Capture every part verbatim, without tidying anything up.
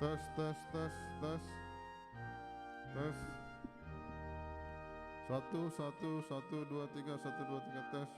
Tes, tes, tes, tes. Tes. Satu, satu, satu, dua, tiga, satu, dua, tiga, tes.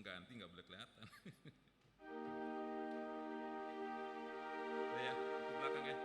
ganti, nggak boleh kelihatan. Udah ya, ke belakang ya.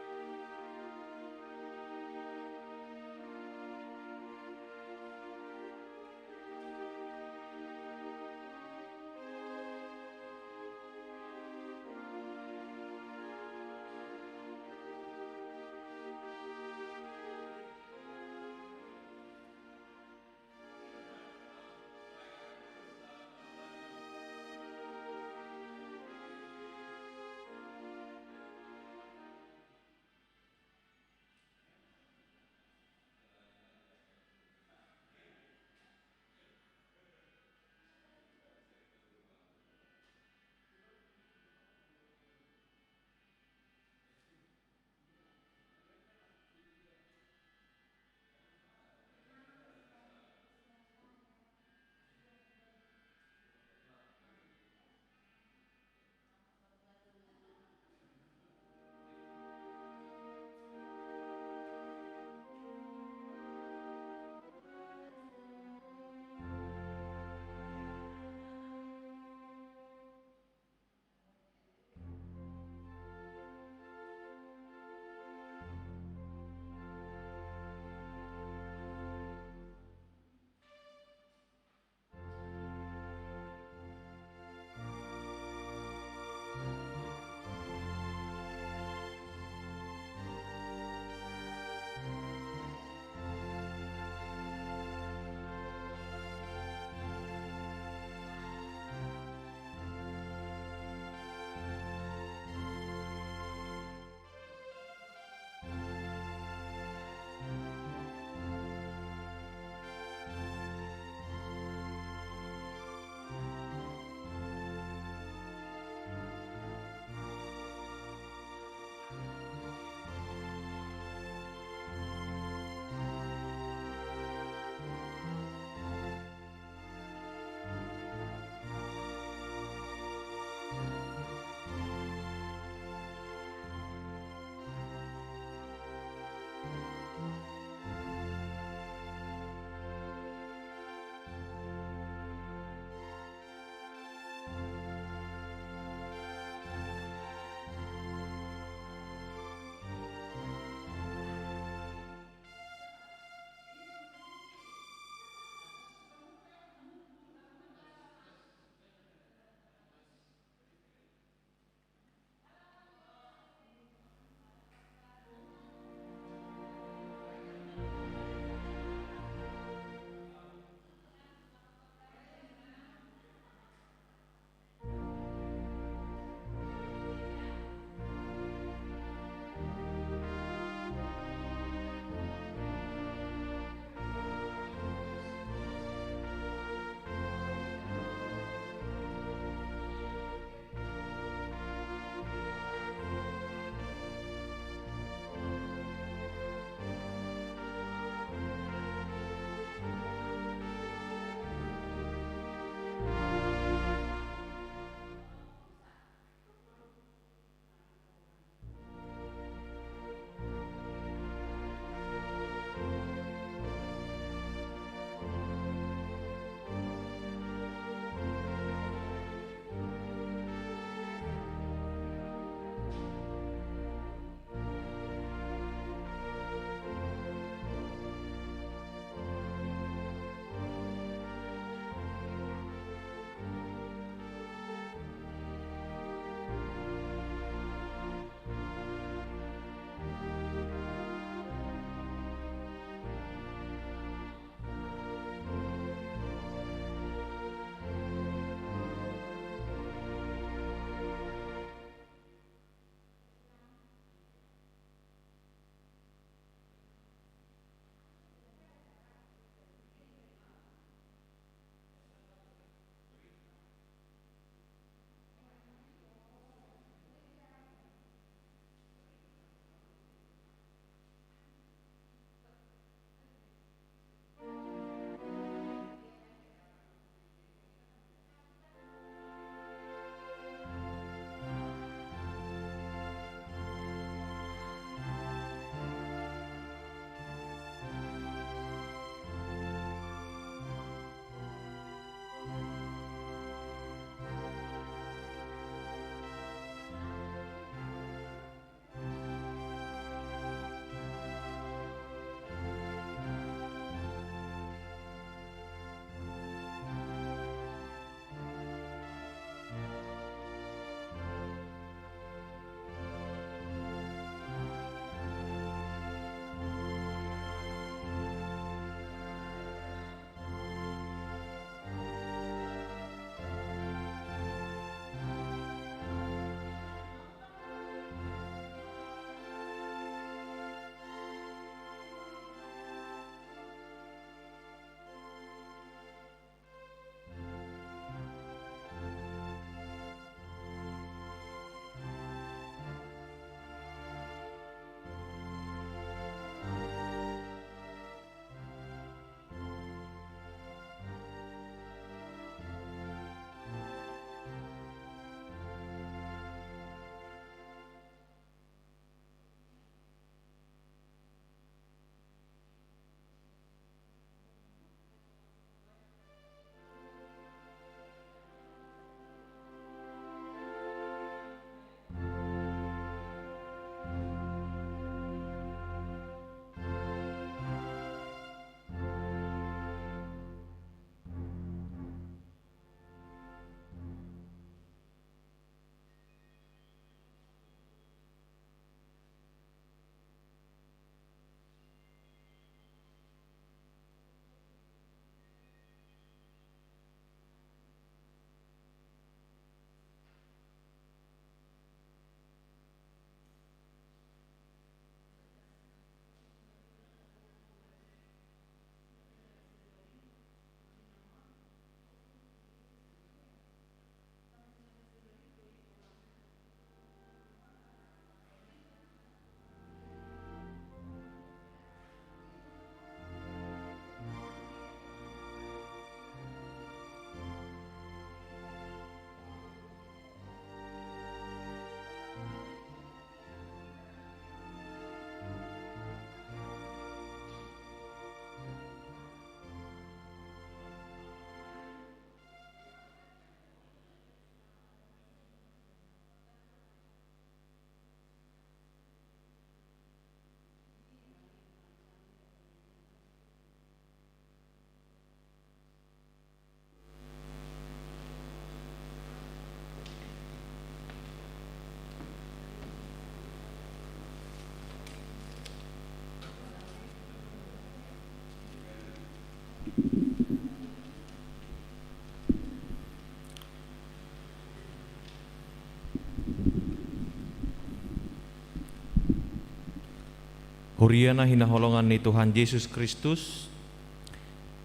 Huria na hinaholongan ni Tuhan Jesus Kristus,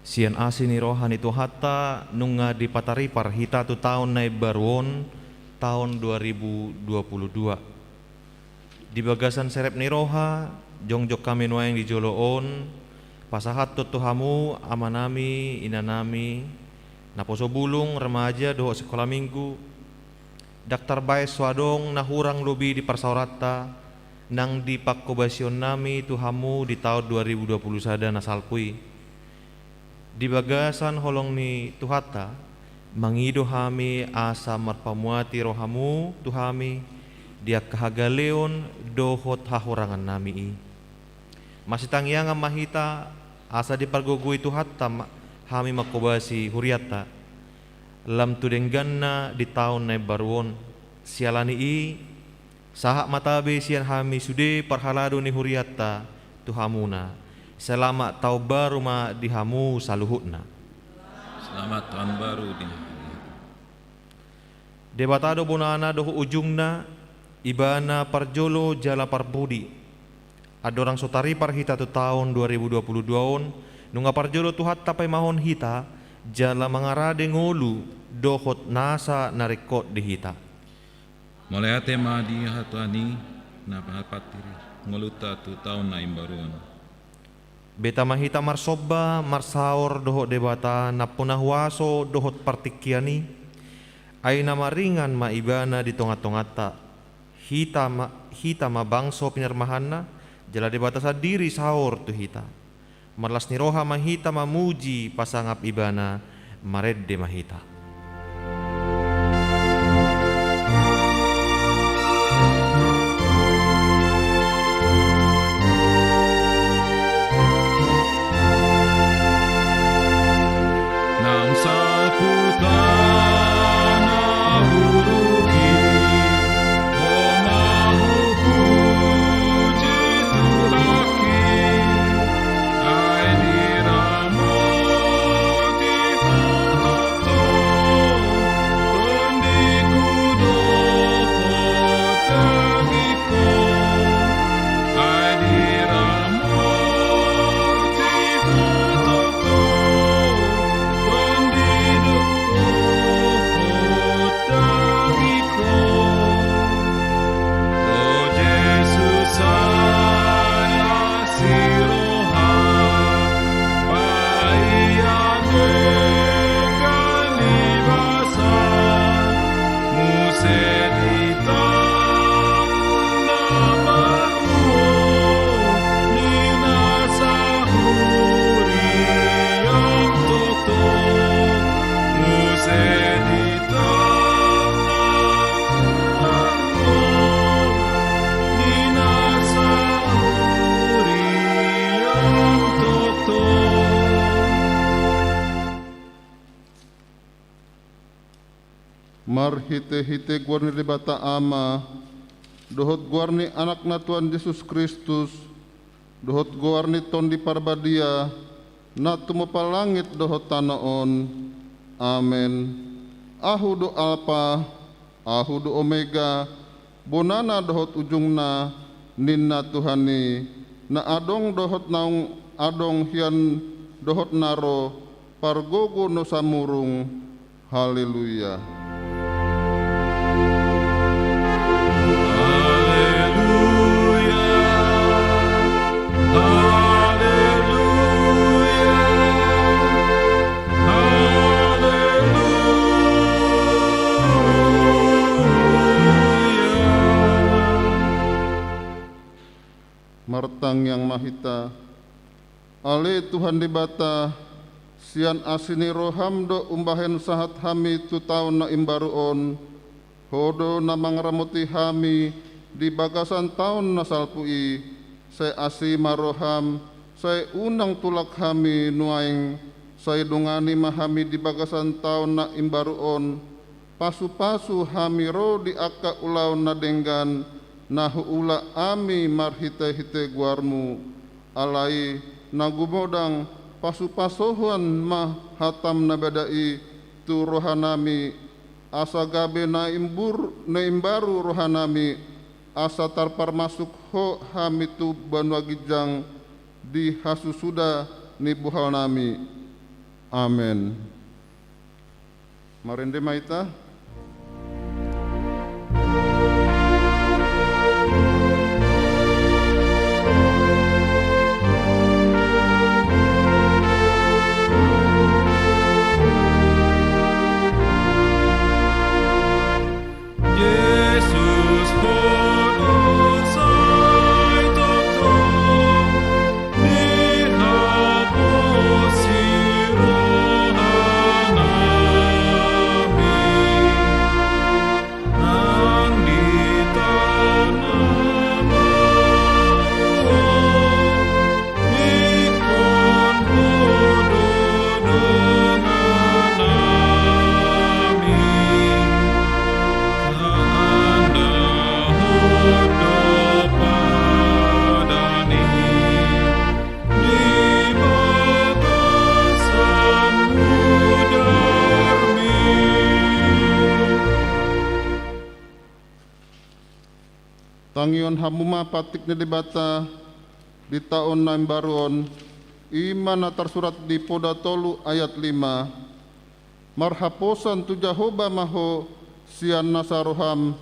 sian asi ni roha ni Tuhanta nunga dipataripar hita tu taon na imbaru on, taon dua ribu dua puluh dua. Di bagasan serep ni roha, jongjong hami nuaeng di jolo on, pasahathon tu hamu amanami, inanami, naposo bulung, remaja, dohot sikola minggu, ndang tarbaen so adong na hurang lobi di parsaoranta, nang di pangkobasionnami tu hamu di taon dua ribu dua puluh sada na salpu i. Di bagasan holong ni Tuhanta, mangido hami asa marpamuati rohamu tu hami, di angka hagaleon dohot hahurangannami i. Masitangiangan ma hita, asa dipargogoi Tuhanta ma-, hami mangkobasi hurianta, lam tu dengganna di taon na imbaru on. Siala ni i, sahat ma tabe sian hami sude parhalado ni hurianta tu hamuna. Selamat taon baru ma di hamu saluhutna. Selamat tahun baru di hamu. Debata do bonana dohot ujungna, Ibana parjolo jala parpudi. Andorang so taripar hita tu taon dua ribu dua puluh dua on, nunga parjolo Tuhanta paimahon hita, jala mangarade ngolu dohot nasa na ringkot di hita. Mauliate ma di Tuhan i, na pahatiri ngolunta tu taon na imbaru on. Beta ma hita marsomba, marsaor dohot Debata nampuna huaso dohot partingkian i, ai na maringan ma Ibana di tonga-tonganta. Hita ma, hita ma bangso pinarmahanna, jala Debata sandiri saor tu hita. Marlas ni roha ma hita mamuji pasangap Ibana, marende ma hita. Nang saputan na buruk i, ho ma hupuji Tuhanki, ai diramoti ho tongtong, tondiku dohot dagingku. Ai diramoti ho tongtong, tondiku dohot dagingku. O Jesus, sai asi roham, paihon denggan ni basa, muse di tangga ni nasa huriaM tongtong, muse di tangga ni nasa huriaM tongtong. Marhite-hite goar ni Debata Ama, dohot goar ni Anakna Tuhan Jesus Kristus, dohot goar ni Tondi Parbadia, na tumompa langit dohot tano on. Amen. Ahu do Alpa, Ahu do Omega, bonana dohot ujungna, ninna Tuhan i, na adong dohot naung adong hian dohot na ro, pargogo na so murung. Haleluya. Haleluya. Haleluya. Haleluya. Martangiang ma hita. Ale Tuhan Debata, sian asi ni roham do umbahen sahat hami tu taon na imbaru on, Ho do na mangaramoti hami di bagasan taon na salpu i, sai asi ma roham, sai unang tulak hami nuaeng, sai dongani ma hami di bagasan taon na imbaru on, pasupasu hami ro di angka ulaon na denggan, na huula hami marhitehite goarmu. Alai na gumodang pasupasuhon ma hatam na bada i tu rohanami, asa gabe na imbur, na imbaru rohanami, asa tarparmasuk Ho hami tu banua ginjang di hasusuda ni bohalnami. Amen. Marende ma hita. Jesus, Ho do sai tongtong dihaposi roha nami, nang di tano na baru on. Ingkon Ho do dongan nami, tanda Ho do padan i di bagasan mudarmi. Tangihon hamu ma pantik ni Debata di taon na imbaru on, i ma na tarsurat di Poda tolu ayat lima: Marhaposan tu Jahowa ma ho sian nasa roham,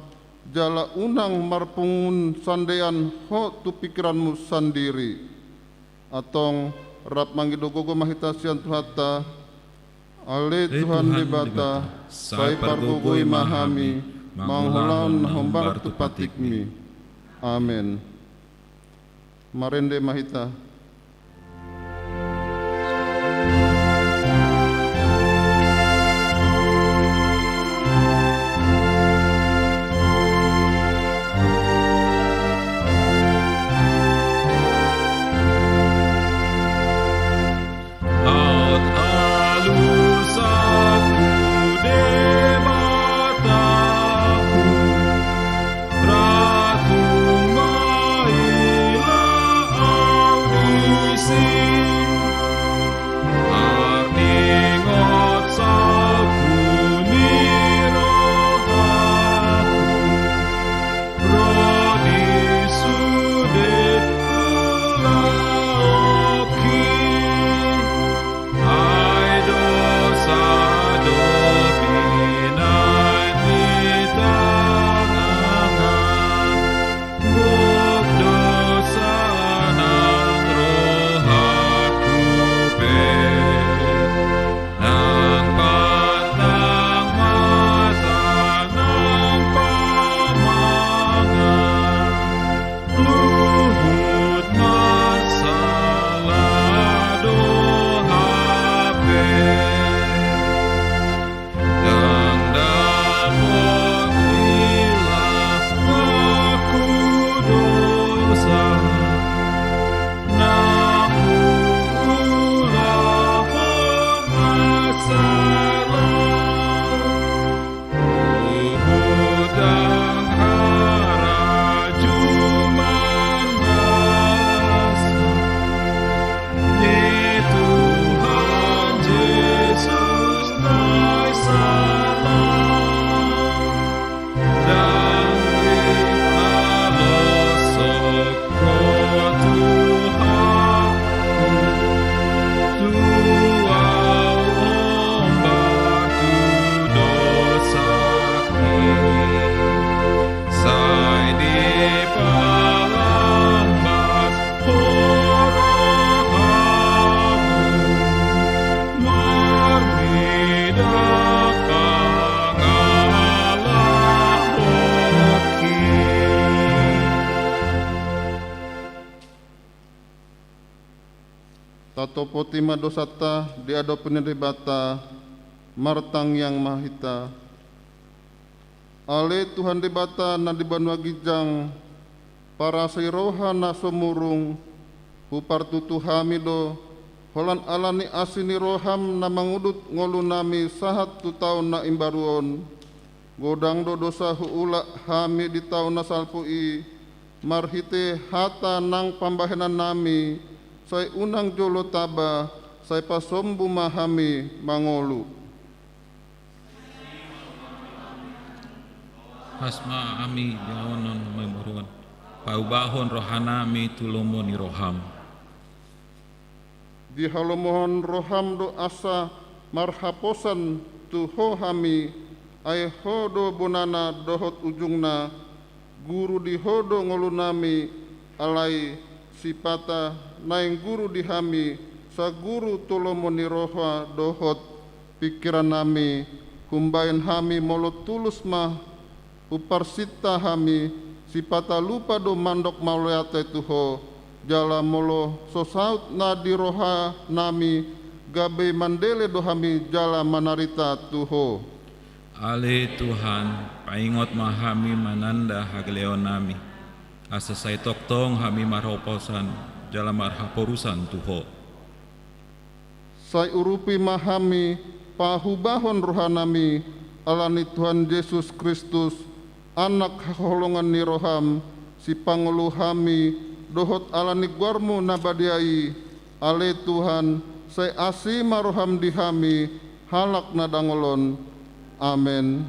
jala unang marpungun sandean ho tu pingkiranmu sandiri. Antong, rap mangido gogo ma hita sian Tuhanta. Ale Tuhan Debata, sai pargogoi ma hami mangulahon na hombar tu pantikmi. Amen. Marende ma hita. Haut alusangku Debatangku, ra tung ma ila au disi. Marningot salpu ni rohangku ro di sude ulaonki. Ai dosa do pinaet ni tangangan. Gok dosa nang rohangku pe, nang pat nang mata nang pamangan, luhut mansala do hape. Ndang dapot ila aku dosa na huulahon na salah. Huhut ndang harajuman nasa ni Tuhan Jesus na salah. Ndang dialoshon Ho Tuhanku, tu au hombar tu dosangki. Sai dipalambas Ho rohamu marnida pangalahonki. Tatopoti ma dosanta di adopan ni Debata. Martangiang ma hita. Ale Tuhan Debata na di banua ginjang, parasai roha na so murung, hupartutu hami do, holan ala ni asi ni roham na mangudut ngolunami sahat tu taon na imbaru on. Godang do dosa huula hami di taon na salpu i, marhite hata nang pambahenannami, sai unang jolo taba, sai pasombu ma hami mangolu. Has ma hami di awan on, ma imbaru on. paubahon rohanami tu lomo ni roham. Dihalomohon roham do asa marhaposan tu ho hami, ai ho do bonana dohot ujungna, guru di ho do ngolunami, alai sipata naeng guru di hami, saguru tu lomo ni roha dohot pingkirannami, umbahen hami molo tulus ma huparsinta hami, sipata lupa do mandok mauliate tu ho, jala molo so saut na di rohanami, gabe mandele do hami jala manarita tu ho. Ale Tuhan, paingot ma hami mananda hagaleonnami, asa sai tongtong hami marhaposan jala marhaporusan tu ho. Sai urupi ma hami, paubahon rohanami, ala ni Tuhan Jesus Kristus, Anak haholongan ni roham, sipangolu hami, dohot ala ni goarmu na badia i, ale Tuhan, sai asi ma roham di hami, halak na dangol on. Amen.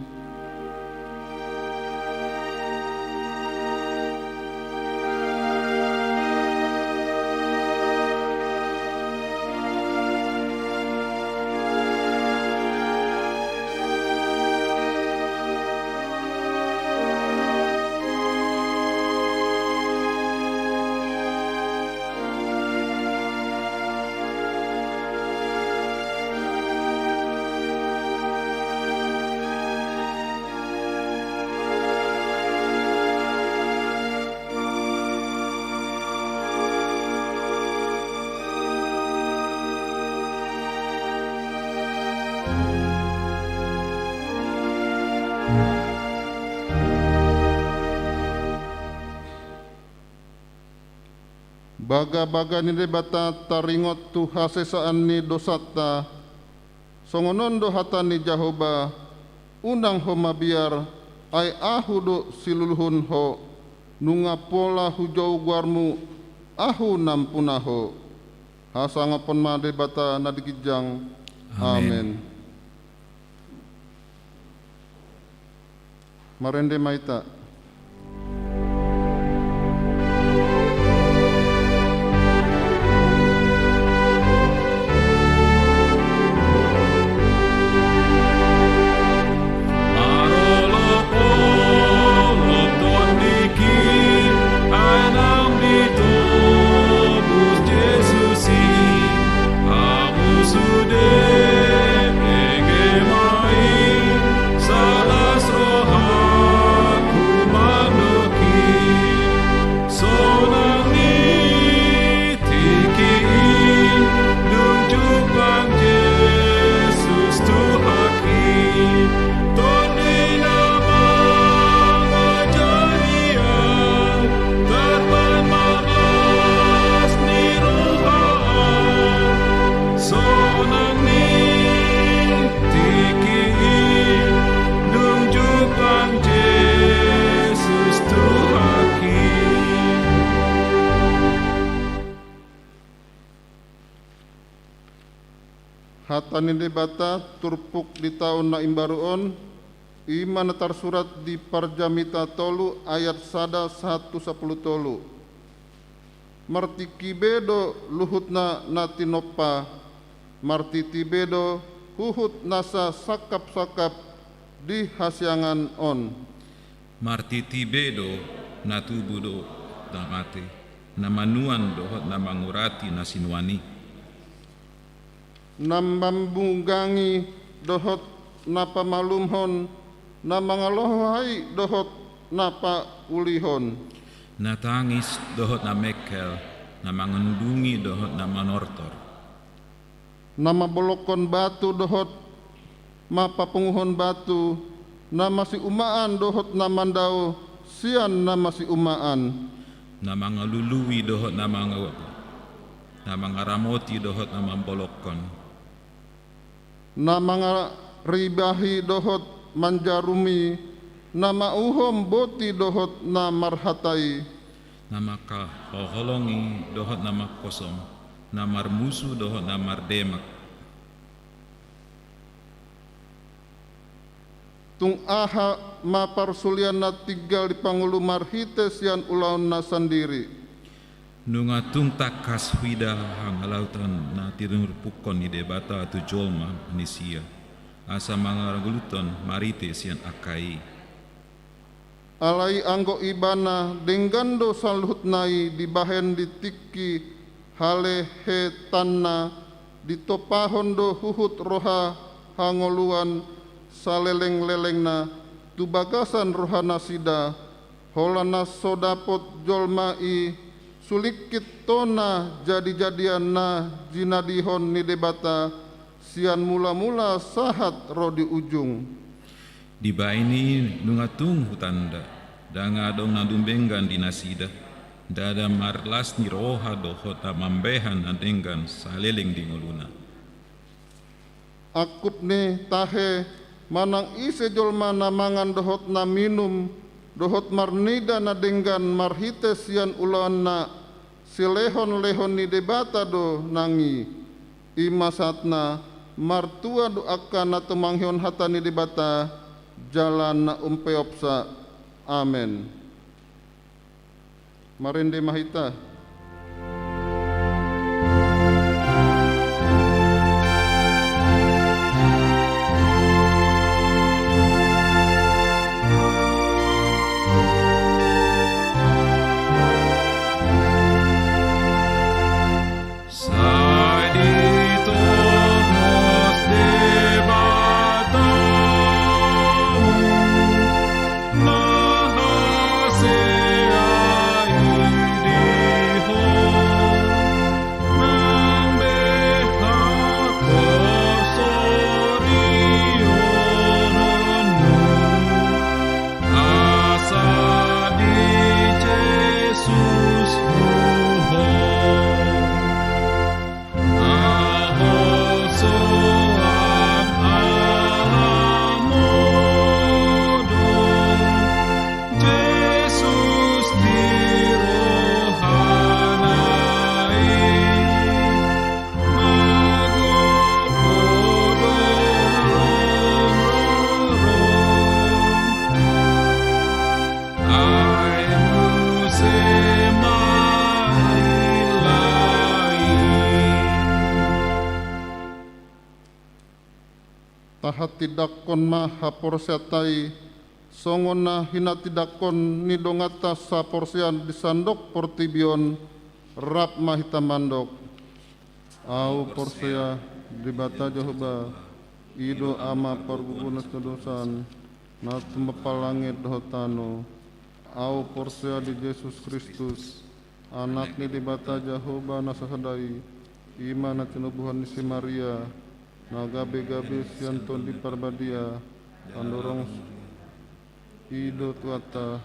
Bagabaga ni Debata taringot tu hasesaan ni dosanta. Songon on do hata ni Jahowa, unang ho mabiar, ai ahu do siluluhon ho, nunga pola hujou goarmu, ahu nampuna ho. Hasangapon ma Debata na di ginjang. Amen. Amen. Marende ma hita. Sude, ege ma i, salas rohangku mandok i, sonang ni tingki i, dung jumpang Jesus Tuhanki, Tondi na mangajari au, tarban marlas ni roha au. Sonang ni tingki i, dung jumpang Jesus Tuhanki. Hata ni Debata turpuk di taon na imbaru on, i ma na tarsurat di Parjamita tolu ayat sada sahat tu sapulu tolu. Martingki be do luhutna na tinompa, martiti be do huhut nasa sangkapsangkap di hasiangan on. Martiti be do na tubu dohot na mate, na manuan dohot na mangurati na sinuan i. Na mambunggangi dohot na pamalumhon, na mangalohai dohot na paulihon. Na tangis dohot na mengkel, na mangalundungi dohot na manortor. Na mambolokkon batu dohot mapapunguhon batu, na masiumaan dohot na mandao sian na masiumaan. Na mangalului dohot na manga-, na mangaramoti dohot na mambolokkon. Na mangaribahi dohot manjarumi, na mauhom boti dohot na marhata i. Na mangkaholongi dohot na mangkosong, na marmusu dohot na mardemak. Tung aha ma parsulian na tinggal di pangulu marhite sian ulaonna sandiri? Nunga tung tangkas huida hangalaotan na tinurpukkon ni Debata tu jolma manisia, asa mangaraguluthon marhite sian angka i. Alai anggo Ibana denggan do saluhutna i dibahen di tingki halehetanna, ditopahon do huhut roha hangoluan saleleng-lelengna tu bagasan rohanasida, holan na so dapot jolma i sulingkit tona jadijadian na jinadihon ni Debata sian mula-mula sahat ro di ujung. Dibahen i nunga tung hutanda, ndang adong na dumenggan di nasida, ndada marlas ni roha dohot na mambahen na denggan saleleng di ngoluna. Angkup ni tahe, manang ise jolma na mangan dohot na minum, dohot marnida na denggan marhite sian ulaonna, silehon-lehon ni Debata do nang i. I ma sahatna, martua do angka na tumangihon hata ni Debata, jala na umpeopsa. Amen. Marende ma hita. Sai ditongos Debatamu na hasea i di ho, nang beha porsorionmu, asa di Jesus huhut. Aho soang ala modom Jesus di rohana i, mago podo rorong. Ai muse ma i lain. Tahatindangkon ma haporseaonta i, songon na hinatindangkon ni donganta saporseaon di sandok portibi on, rap ma hita mandok. Ahu porsea, Debata Jahowa, i do Ama parguru ni hadosahan, na tumompa langit dohot tano. Ahu porsea di Jesus Kristus, Anak ni Debata Jahowa na sasada i, i ma na tinubuhon ni si Maria, na gabe-gabe sian Tondi Parbadia, andorang i do Tuhanta,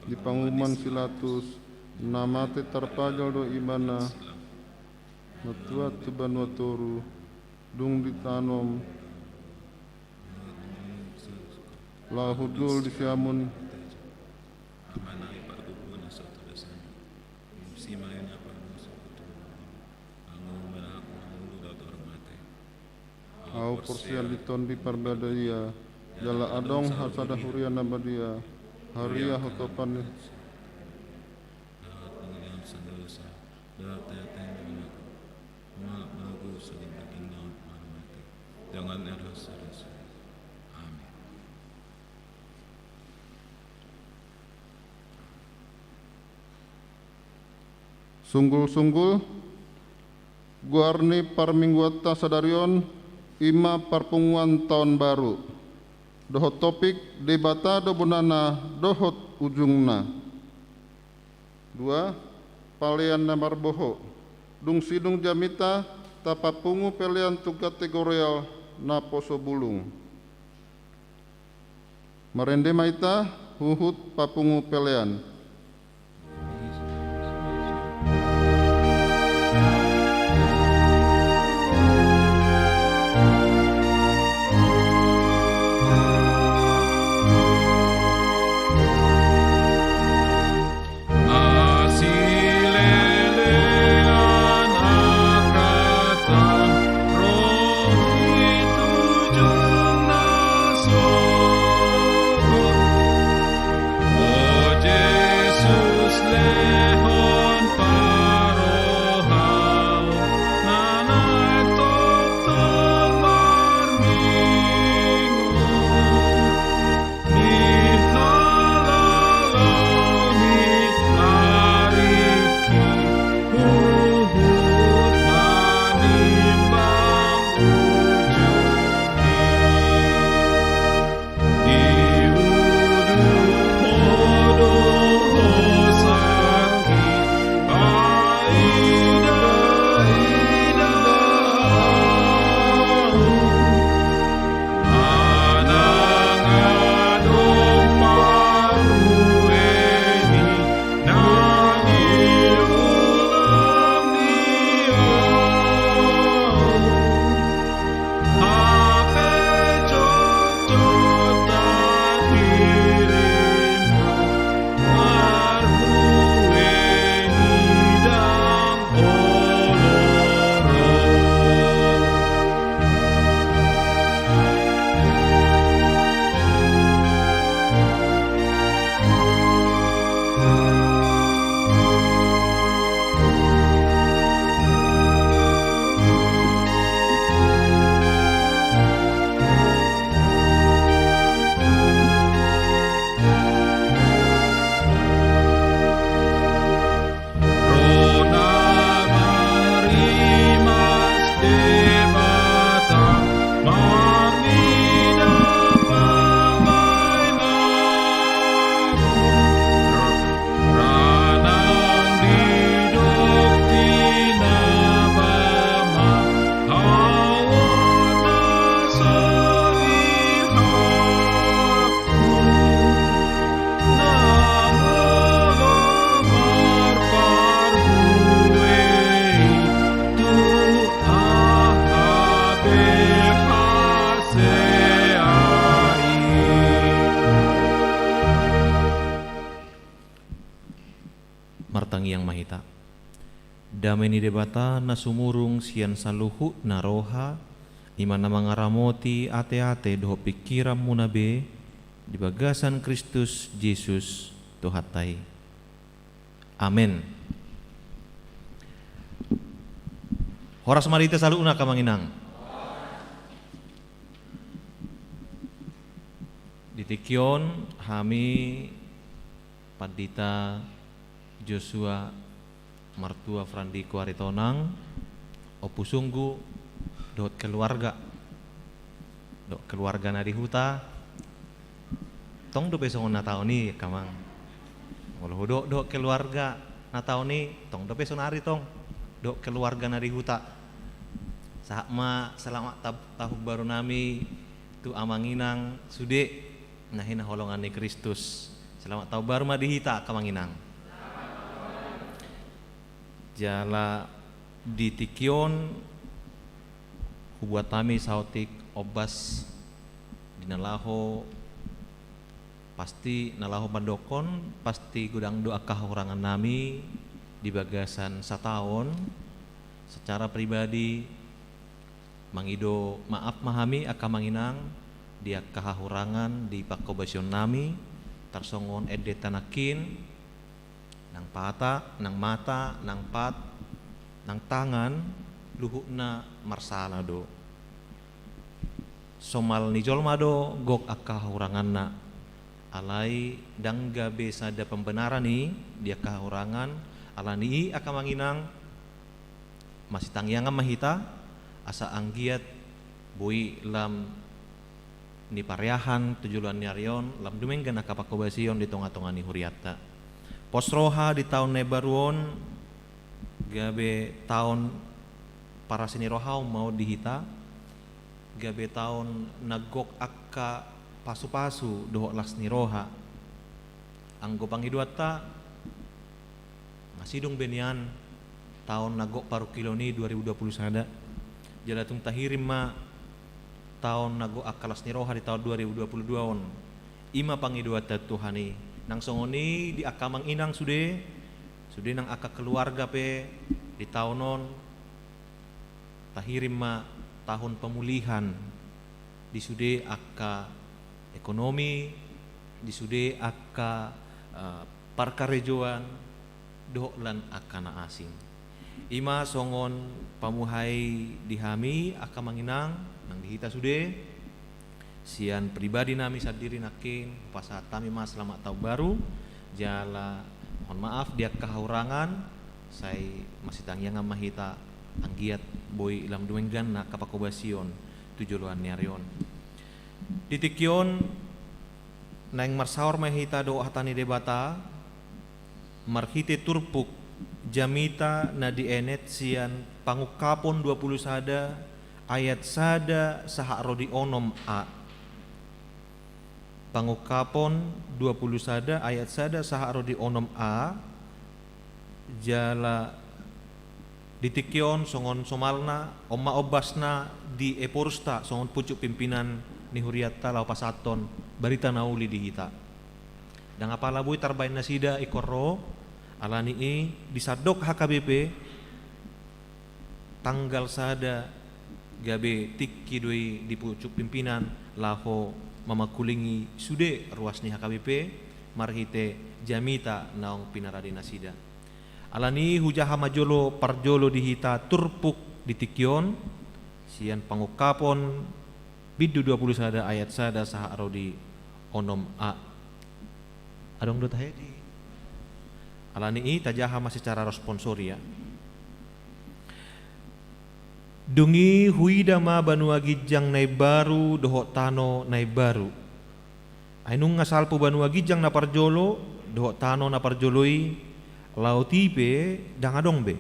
di panguhuman si Pilatus, na mate tarpajal do ibana, na tuat tu banua toru, dung ditanom, laho hundul di siamun. Ahu porsea di Tondi Parbadia, jala adong sada huria na badia, huria hatopan ni. Amin. Sunggul-sunggul, goar ni parmingguanta sadari on, i ma parpunguan taon baru. Dohot topik, Debata do bonana dohot ujungna. Dua, palean na marboho. Dung sidung jamita, tapapungu pelean tu kategorial naposo bulung. Marende ma hita, huhut papungu pelean. Martangiang ma hita. Dame ni Debata na sumurung sian saluhutna roha, i ma na mangaramoti ateate dohot pingkiranmuna be, di bagasan Kristus Jesus Tuhanta i. Amen. Horas ma di hita saluhutna, angka amang inang. Di tingki on hami Pandita Joshua Martua Frandiko Aritonang, Ompu Sunggu dohot keluarga, dohot keluarga na di huta. Tong dope songon na taon i, angka amang. Molo hudok dohot keluarga na taon i, tong dope sonari tong dohot keluarga na di huta. Sahat ma selamat ta-, tahun baru nami tu amang inang sude na hinaholongan ni Kristus. Selamat tahun baru ma di hita, angka amang inang. Jala di tingki on hubuat hami saotik ombas di na laho, pasti na laho mandokkon, pasti godang do angka hahurangan nami di bagasan sataon. Secara pribadi, mangido maaf ma hami, angka amang inang, di angka hahurangan di pangkobasion nami, tarsongon endenta nangkin, nang pata, nang mata, nang pat, nang tangan, luhutna marsala do. Somal ni jolma do gok angka hahuranganna. Alai ndang gabe sada pembenaran i di angka hahurangan, ala ni i, angka amang inang, masitangiangan ma hita, asa anggiat boi lam ni pareahan tu joloan ni ari on, lam dumenggan angka pangkobasion di tonga-tonga ni hurianta. Pos roha di taon na imbaru on, gabe taon parasi ni roha on ma on di hita, gabe taon na gok angka pasu-pasu dohot las ni roha. Anggo pangidoanta, nga sidung be nian taon na gok parungkilon i dua ribu dua puluh sada. Jala tung tahirim ma taon na gok angka las ni roha di taon dua ribu dua puluh dua on. I ma pangidoanta tu Tuhan i. Nang songon i di angka amang inang sude, sude nang angka keluarga pe di taon on, tahirim ma tahun pemulihan di sude angka ekonomi, di sude angka, eh, parkarejoan, dohot lan angka na asing. I ma songon pamuhai di hami, angka amang inang, nang di hita sude, sian pribadi nami sandiri nangkin, hupasahat hami ma selamat tahun baru, jala mohon maaf di angka hahurangan, sai masitangiangan ma hita, anggiat boi lam dumenggan angka pangkobasion tu joloan ni ari on. Di tingki on, naeng marsaor ma hita dohot hata ni Debata, marhite turpuk jamita na dienet sian Pangungkapon dua puluh sada ayat sada sahat ro di onom a. Pangungkapon dua puluh sada ayat sada sahat ro di onom a, jala di tingki on songon somalna, on ma ombasna di eporusta songon pucuk pimpinan ni hurianta laho pasahathon barita na uli di hita. Ndang apala boi tarbaen nasida ingkon ro, ala ni i di sandok H K B P, tanggal sada gabe tingki do i di pucuk pimpinan laho mamangkulingi sude ruas ni H K B P marhite jamita naung pinarade nasida. Ala ni i hujaha ma jolo parjolo di hita turpuk di tingki on, sian Pangungkapon bindu dua puluh sada ayat sada sahat ro di onom a. Adong do tahe di? Ala ni i tajaha ma secara responsoria. Dung i huida ma banua ginjang na imbaru dohot tano na imbaru. Ai nunga salpu banua ginjang na parjolo dohot tano na parjolo i, laut i pe ndang adong be.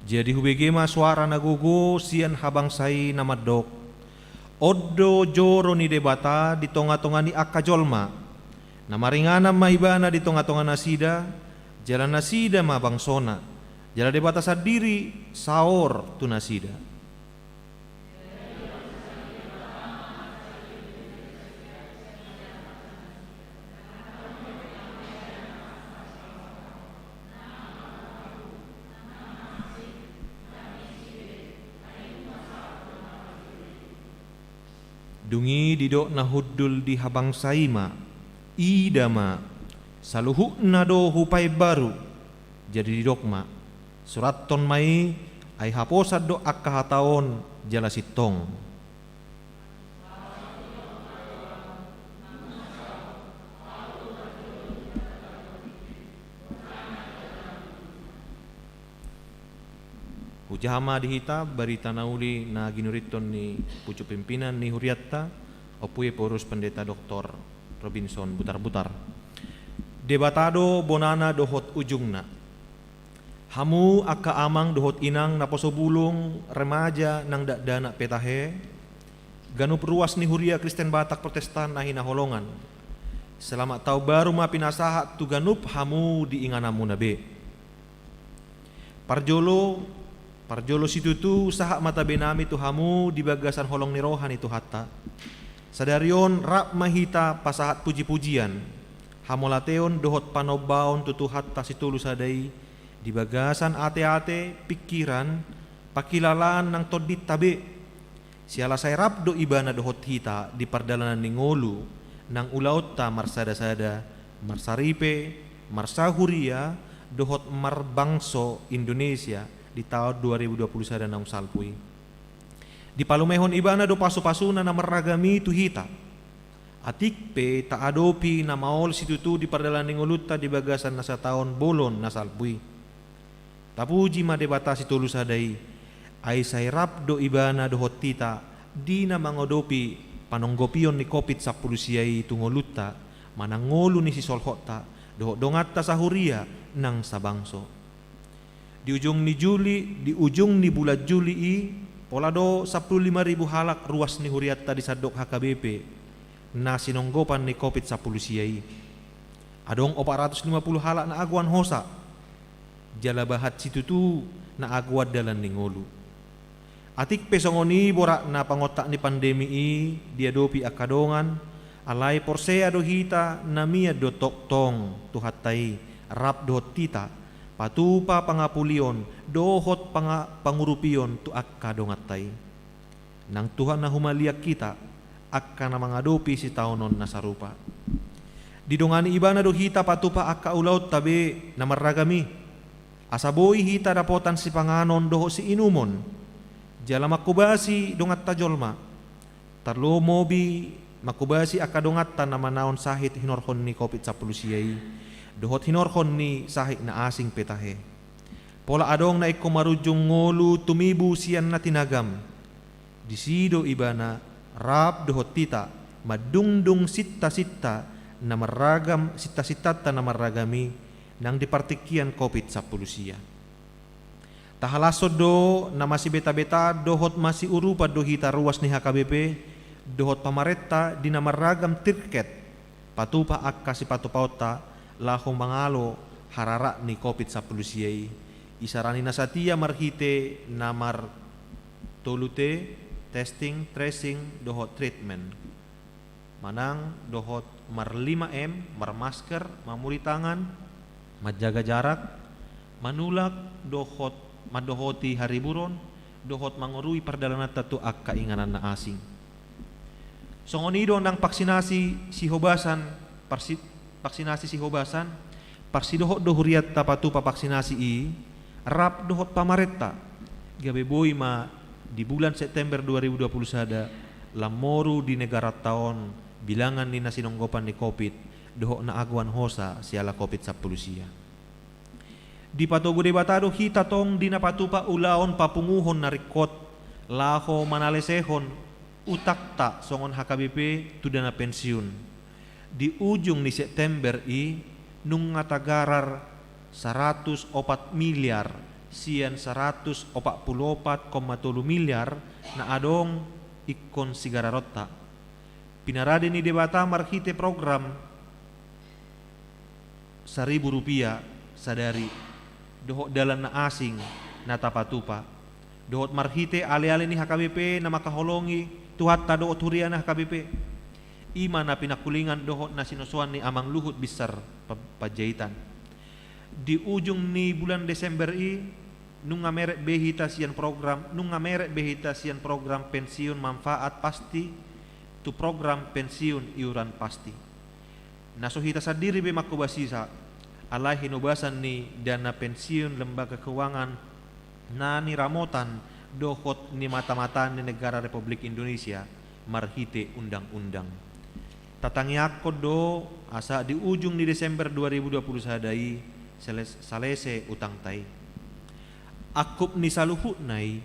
Jadi hubege ma soara na gogo sian habangsa i na mandok: On do joro ni Debata di tonga-tonga ni angka jolma. Na maringanan ma Ibana di tonga-tonga nasida, Jala nasida ma bangsona, jala Debata sandiri saor tu nasida. Dung i didok na hundul di habangsa i ma, ida ma, saluhutna do hupaimbaru. Jadi didok ma, surathon ma i, ai haposan do angka hata on jala sintong. Hujaha ma di hita barita na uli na ginurinta ni pucuk pimpinan ni hurianta, Ompu Ephorus Pendeta Doktor Robinson Butarbutar. Debata do bonana dohot ujungna. Hamu angka amang dohot inang, naposo bulung, remaja nang dakdanak pe tahe, ganup ruas ni huria Kristen Batak Protestan na hinaholongan. Selamat Taon Baru ma pinasahat tu ganup hamu di ingananmuna be. Parjolo, parjolo situtu sahat ma tabenami tu hamu di bagasan holong ni roha ni Tuhanta. Sadari on rap ma hita pasahat pujipujian, hamauliateon dohot panombaon tu Tuhanta Sitolusada i, di bagasan ateate, pingkiran, pangkilalaan nang tondinta be. Siala sai rap do Ibana dohot hita di pardalanan ni ngolu nang ulaonta marsadasada, marsaripe, marsahuria, dohot marbangso Indonesia di taon dua ribu dua puluh sada naung salpu i. Dipalumehon Ibana do pasupasuna na marragam i tu hita. Atik pe taadopi na maol situtu di pardalanan ni ngolunta di bagasan na sataon bolon na salpu i. Tapuji ma Debata Sitolusada i, ai sai rap do Ibana dohot hita di na mangadopi panonggopion ni Covid sampulu sia i tu ngolunta, manang ngolu ni sisolhotta, dohot donganta sahuria nang sabangso. Di ujung ni Juli, di ujung ni bulan Juli i, pola do sampulu lima ribu halak ruas ni hurianta di sandok H K B P na sinonggopan ni Covid sampulu sia i. Adong opat ratus lima puluh halak na agoan hosa, jala bahat situtu na agoan dalan ni ngolu. Atik pe songon i boratna pangontak ni pandemi i diadopi angka dongan, alai porsea do hita na mian do tongtong Tuhanta i rap dohot hita, patupa pangapulion dohot panga-, pangurupion tu angka donganta i. Nang Tuhan na humaliang hita, angka na mangadopi sitaonon na sarupa. Didongani Ibana do hita patupa angka ulaonta be na marragam i. Asa boi hita dapotan sipanganon dohot siinumon, jala manghobasi donganta jolma. Tarlumobi manghobasi angka donganta na manaon sahit hinorhon ni Covid sampulu sia i, dohot hinorhon ni sahit na asing pe tahe. Pola adong na ingkon marujung ngolu tumibu sian na tinagam. Disi do Ibana rap dohot hita mandungdung sintasinta na marragam, sintasintanta na marragam i nang di partingkian Covid sampulu sia. Tahalashon do na masibetabeta dohot masiurupan do hita ruas ni H K B P dohot pamarenta di na marragam tirket patupa angka sipatupaonta laho mangalo hararat ni Covid sampulu sia i. Isarani na satia marhite na martolu T, testing, tracing, dohot treatment. Manang dohot marlima M, marmasker, mamuri tangan, manjaga jarak, manulak, dohot mandohoti hariburon, dohot mangorui pardalananta tu angka inganan na asing. Songon i do nang vaksinasi sihobasan, parsi-, vaksinasi sihobasan, parsidohot do hurianta patupa vaksinasi i, rap dohot pamarenta, gabe boi ma di bulan September dua ribu dua puluh sada, lam moru di negaranta on bilangan ni na sinonggopan ni Covid, dohot na agoan hosa siala Covid sampulu sia. Dipatogu Debata do hita tong di na patupa ulaon papunguhon na ringkot, laho manalesehon utangta songon H K B P tu dana pensiun. Di ujung ni September i, nunga tagarar saratus opat miliar sian saratus opat pulu opat koma tolu miliar na adong ingkon sigararonta. Pinarade ni Debata marhite program saribu rupiah sadari, dohot dalan na asing na tapatupa, dohot marhite aleale ni H K B P na mangkaholongi Tuhanta dohot huriana H K B P. I ma na pinangkulingan dohot na sinosoan ni Amang Luhut Binsar Pa-, Panjaitan. Di ujung ni bulan Desember i, nunga merek be hita sian program, nunga merek be hita sian program pensiun manfaat pasti tu program pensiun iuran pasti. Na so hita sandiri be mangkobasisa, alai hinobasan ni dana pensiun lembaga keuangan na niramotan dohot nimatamata ni negara Republik Indonesia marhite undang-undang. Tatangiangkon do asa di ujung ni Desember dua ribu dua puluh sada i sales-, salese utangta i. Angkup ni saluhutna i,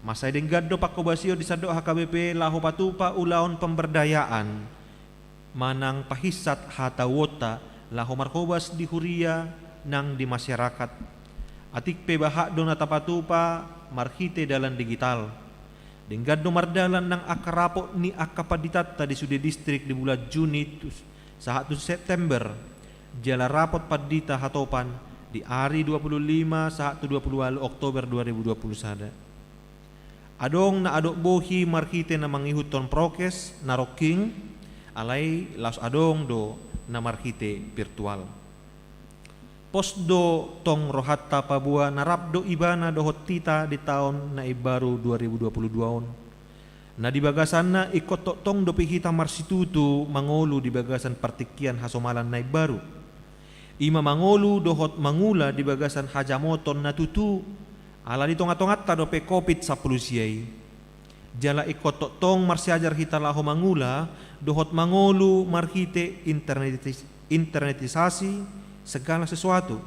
mansai denggan do pangkobasion di sandok H K B P laho patupa ulaon pemberdayaan manang pahinsat hatauonta laho marhobas di huria nang di masyarakat. Atik pe bahat do na tapatupa marhite dalan digital. Denggan do mardalan nang angka rapot ni angka panditanta di sude distrik di bulan Juni tu, sahat tu September, jala rapot pandita hatopan di ari dua puluh lima sahat tu dua puluh ualu Oktober dua ribu dua puluh sada. Adong na adop bohi marhite na mangihuthon prokes na rongking, alai laos adong do na marhite virtual. Pos do tong rohanta paboa na rap do Ibana dohot hita di taon na imbaru dua ribu dua puluh dua on. Na di bagasanna ingkon tongtong dope hita marsitutu mangolu di bagasan partingkian hasomalan na imbaru. I ma mangolu dohot mangula di bagasan hajamoton na tutu, ala di tonga-tonganta dope Covid sampulu sia i. Jala ingkon tongtong marsiajar hita laho mangula dohot mangolu marhite internetis-, internetisasi segala sesuatu.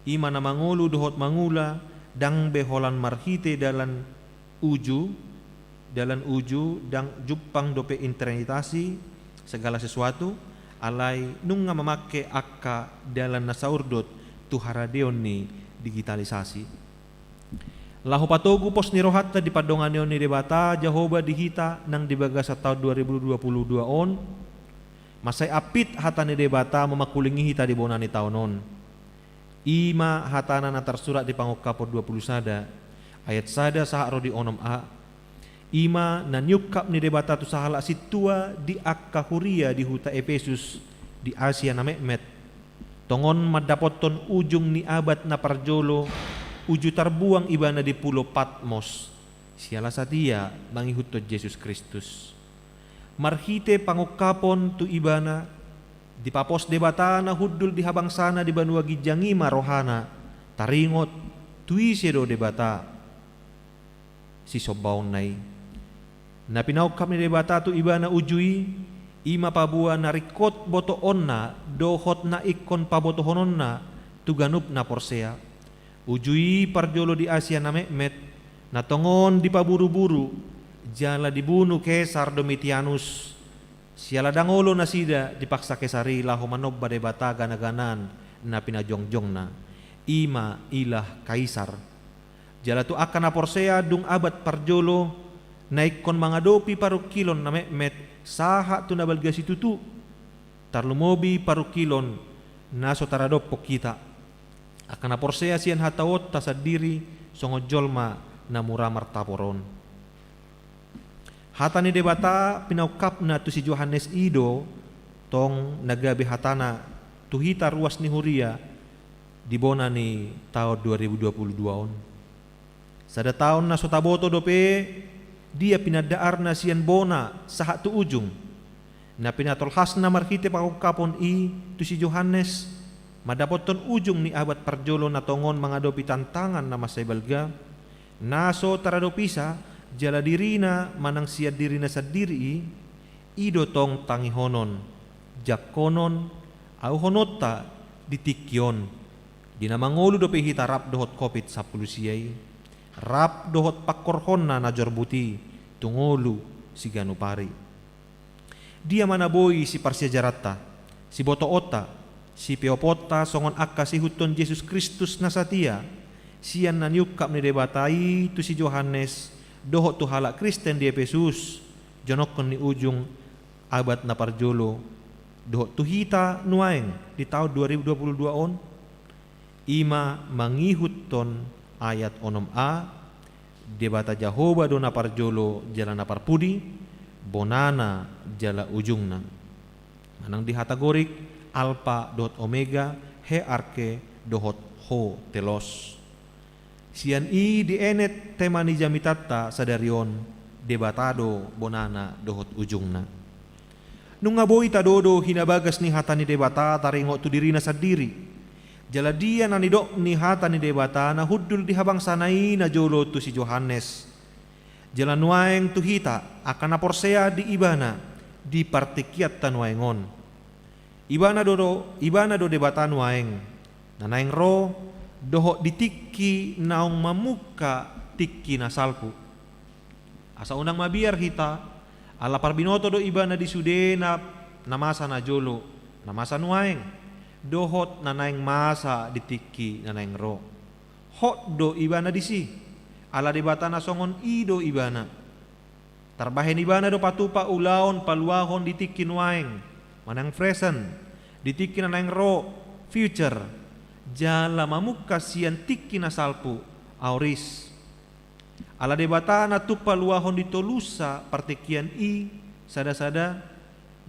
I ma na mangolu dohot mangula, ndang be holan marhite dalan uju, dalan uju, ndang jumpang dope internetasi segala sesuatu, alai nunga mamangke angka dalan na saurdot tu haradeon ni digitalisasi. Laho patogu pos ni rohanta di pandonganion ni Debata Jahowa di hita nang di bagasan taon dua ribu dua puluh dua on, mansai ampit hata ni Debata mamangkulingi hita di bona ni taon on. I ma hatana na tarsurat di Pangungkapon dua puluh sada, ayat sada sahat ro di onom a. I ma na niungkap ni Debata tu sahalak sintua di angka huria di huta Epesus di Asia na metmet. Tongon mandapothon ujung ni abad na parjolo, uju tarbuang ibana di pulo Patmos, siala satia mangihuthon Jesus Kristus. Marhite pangungkapon tu ibana, dipapos Debata na hundul di habangsana di banua ginjang i ma rohana, taringot tu ise do Debata sisombaonna i. Na pinaungkap ni Debata tu ibana uju i, i ma paboa na ringkot botoonna dohot na ingkon pabotohononna tu ganup na porsea. Uju i parjolo di Asia na metmet, na tongon dipaburu-buru, jala dibunu Kesar Domitianus, siala ndang olo nasida dipaksa Kesar i laho manomba debata gana-ganaan na pinajongjongna, i ma ilah Kaisar. Jala tu angka na porsea dung abad parjolo, na ingkon mangadopi parungkilon na metmet sahat tu na balga situtu, tarlumobi parungkilon na so taradophon hita, angka na porsea sian hataonta sandiri songon jolma na mura martapor on. Hata ni Debata pinaungkapna tu si Johannes i do tong na gabe hatana tu hita ruas ni huria di bona ni taon dua ribu dua puluh dua on. Sada taon na so taboto dope dia pinandaarna sian bona sahat tu ujung. Na pinatolhasna marhite pangungkapon i tu si Johannes, mandapothon ujung ni abad parjolo na tongon mangadopi tantangan na mansai balga, na so taradopisa jala dirina manang sian dirina sandiri i, i do tong tangihonon, jangkonon, auhononta di tingki on, di na mangolu dope hita rap dohot Covid sampulu sia i, rap dohot pangkorhonna na jorbut i tu ngolu siganup ari. Dia ma na boi siparsiajaranta, sibotoonta, sipeoponta songon angka siihuthon Jesus Kristus na satia, sian na niungkap ni Debata i tu si Johannes, dohot tu halak Kristen di Epesus, jonokkon ni ujung abad na parjolo, dohot tu hita nuaeng di taon dua ribu dua puluh dua on? I ma mangihuthon ayat onom a, Debata Jahowa do na parjolo jala na parpudi, bonana jala ujungna. Manang di hata Gorik, Alpa dohot Omega, he arke dohot ho telos. Sian i dienet tema ni jamitanta sadari on, Debata do bonana dohot ujungna. Nunga boi tadok do hinabagas ni hata ni Debata taringot tu dirina sandiri. Jala dia na nidok ni hata ni Debata na hundul di habangsana i najolo tu si Johannes, jala nuaeng tu hita angka na porsea di Ibana di partingkianta nuaeng on. Ibana do, do, Ibana do Debata nuaeng, na naeng ro, dohot di tingki naung mamungka tingki na salpu. Asa unang mabiar hita, ala parbinoto do Ibana di sude na, na masa najolo, na masa nuaeng, dohot na naeng masa di tingki na naeng ro. Hot do Ibana disi, ala Debata na songon i do Ibana. Tarbahen Ibana do patupa ulaon paluahon di tingki nuaeng, manang present, di tingki na naeng ro, future, jala mamungka sian tingki na salpu, aorist. Ala Debata na tuk paluahon di tolusa partingkian i sada-sada,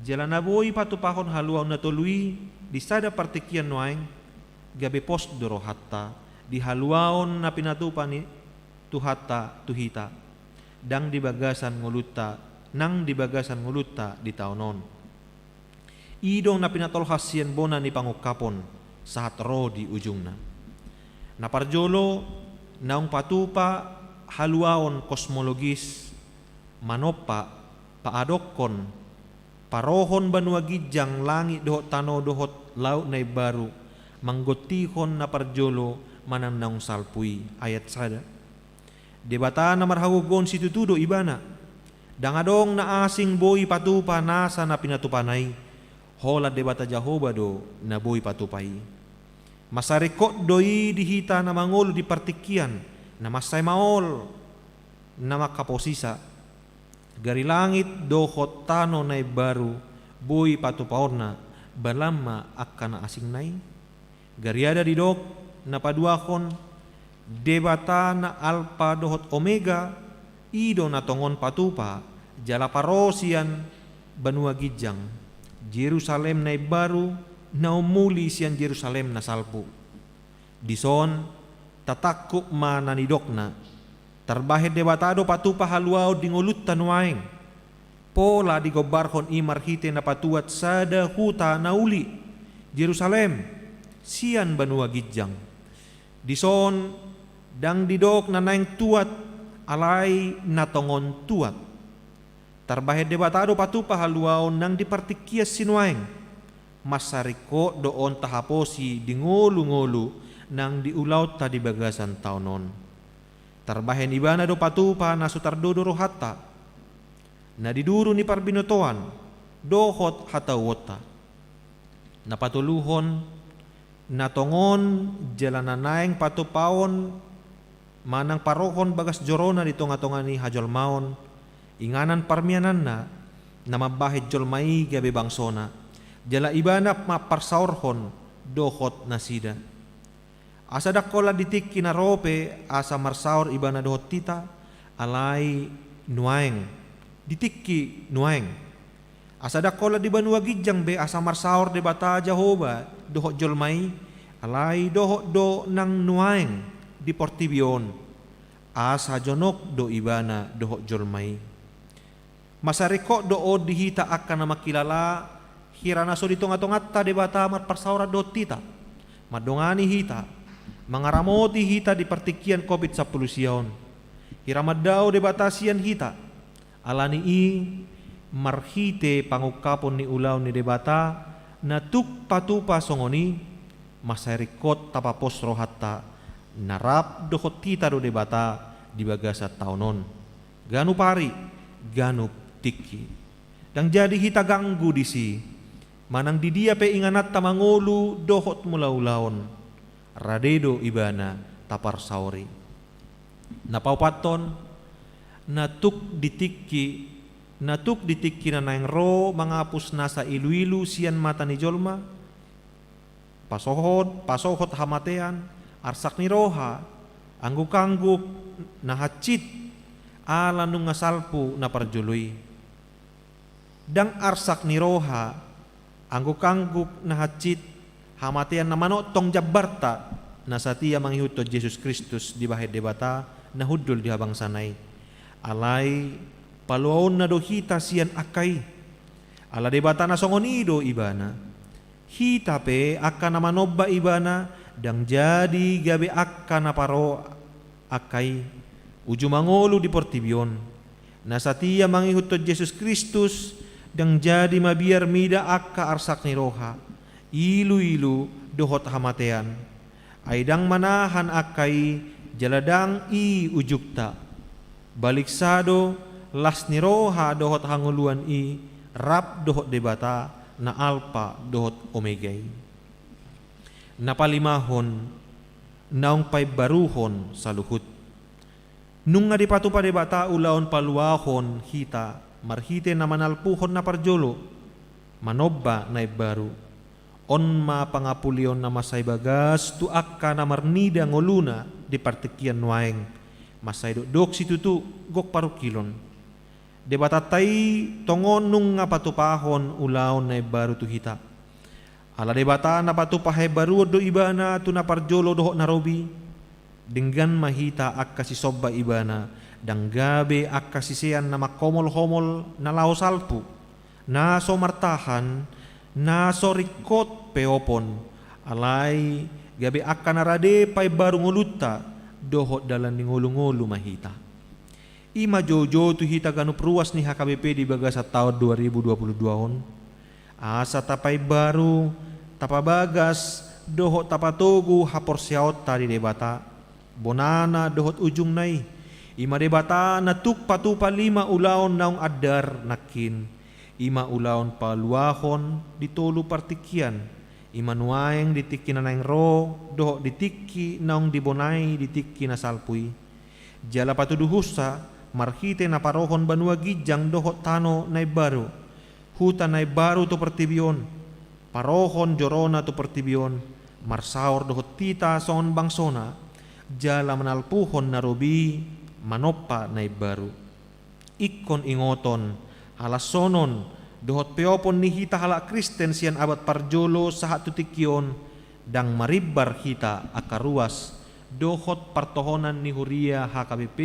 jala na boi patupahon haluaon na tolu i di sada partingkian nuaeng, gabe pos do rohanta di haluaon na pinatupa ni Tuhanta tu hita, ndang di bagasan ngolunta, nang di bagasan ngolunta di taon on. I do na pinatolhas sian bona ni pangungkapon sahat ro di ujungna. Na parjolo, naung patupa haluaon kosmologis, manompa, paadophon, parohon banua ginjang, langit dohot tano dohot laut na imbaru, manggontihon na parjolo manang naung salpu i. Ayat sada. Debata na marhagogoon situtu do Ibana. Ndang adong na asing boi patupa nasa na pinatupana i, holan Debata Jahowa do na boi patupa i. Mansai ringkot do i di hita na mangolu di partingkian, na mansai maol, na manghaposisa. Gari langit dohot tano na imbaru boi patupaonna, balan ma angka na asingna i. Gariada didok na paduahon, Debata na Alpa dohot Omega, i do na tongon patupa jala parosian banua ginjang, Jerusalem na imbaru, na ummuli sian Jerusalem na salpu. Dison tatangkup ma na nidokna, tarbahen Debata do patupa haluaon di ngolunta nuaeng. Pola digombarhon i marhite na patuat sada huta na uli, Jerusalem, sian banua ginjang. Dison ndang didok na naeng tuat, alai na tongon tuat. Tarbahen Debata do patupa haluaon nang di partingkian sinuaeng. Mansai ringkot do on tahaposi di ngolu-ngolu nang di ulaonta di bagasan taon on. Tarbahen Ibana do patupa na so tardodo rohanta, na di duru ni parbinotoan dohot hatauonta. Na patoluhon, na tongon jala na naeng patupaon manang parohon bagas jorona di tonga-tonga ni hajolmaon, inganan parmiananna, na mambahen jolma i gabe bangsona, jala Ibana mamparsaorhon dohot nasida. Asa ndang holan di tingki na ro pe asa marsaor Ibana dohot hita, alai nuaeng, di tingki nuaeng. Asa ndang holan di banua ginjang be asa marsaor Debata Jahowa dohot jolma i, alai dohot do nang nuaeng di portibi on, asa jonok do Ibana dohot jolma i. Mansai ringkot do on di hita angka na mangkilala, hira na so di tonga-tonganta Debata marparsaoran dohot hita, mandongani hita, mangaramoti hita di partingkian covid sampulu sia on. Hira mandao Debata sian hita, ala ni i marhite pangungkapon ni ulaon ni Debata na tuk patupa songon i, mansai ringkot tapapos rohanta, na rap dohot hita do Debata di bagasan taon on. Ganup ari, ganup tingki. Ndang jadi hita ganggu disi, manang di dia pe ingananta mangolu dohot mangula ulaon, rade do Ibana taparsaori. Na paopathon, na tuk di tingki, na tuk di tingki na naeng ro mangapus nasa ilu-ilu sian mata ni jolma, pasohot, pasohot hamatean, Arsak ni roha, angguk-angguk na hansit, ala nunga salpu na parjolo i. Ndang arsak ni roha, angguk-angguk na hansit, hamatean na manongtong jambarta, na satia mangihuthon Jesus Kristus dibahen Debata, na hundul di habangsana i. Alai, paluaonna do hita sian angka i. Ala Debata na songon i do Ibana. Hita pe angka na manomba Ibana, ndang jadi gabe angka na paro angka i, uju mangolu di portibi on. Na satia mangihuthon Jesus Kristus, ndang jadi mabiar mida angka arsak ni roha, ilu-ilu dohot hamatean. Ai ndang manahan angka i, jala ndang i ujungta. Baliksa do, las ni roha dohot hangoluan i, rap dohot Debata, na Alpa dohot Omega i. Na palimahon, naung paimbaruhon saluhut. Nunga dipatupa Debata ulaon paluahon hita, marhite na manalpuhon na parjolo, manomba na imbaru. On ma pangapulion na mansai bagas tu angka na marnida ngoluna di partingkian nuaeng, mansai dokdok situtu gok parungkilon. Debatanta i tongon nunga patupahon ulaon na imbaru tu hita. Ala Debata na patupa haimbaruon do Ibana tu na parjolo dohot na robi. Denggan ma hita angka sisomba Ibana, ndang gabe angka sisean na mangkomol-homol na laho salpu, na so martahan, na so ringkot peopon, alai gabe angka na rade paimbaru ngolunta, dohot dalan ni ngolu-ngolu ma hita. I ma joujou tu hita ganup ruas ni H K B P di bagasan taon dua ribu dua puluh dua on. Asa tapaimbaru, tapabagas, dohot tapatogu haporseaonta di Debata, bonana dohot ujungna i. I ma Debata na tuk patupa lima ulaon naung andar nangkin. I ma ulaon paluahon di tolu partingkian. I ma nuaeng di tingki na naeng ro, dohot di tingki naung dibonai di tingki na salpu i. Jala patuduhonsa, marhite na parohon banua ginjang dohot tano na imbaru, huta na imbaru tu portibi on, parohon jorona tu portibi on, marsaor dohot hita songon bangsona, jala manalpuhon na robi, manomba na imbaru. Ingkon ingoton, halassonon, dohot peopon ni hita halak Kristen sian abad parjolo sahat tu tingki on, ndang marimbar hita angka ruas, dohot partohonan ni huria H K B P,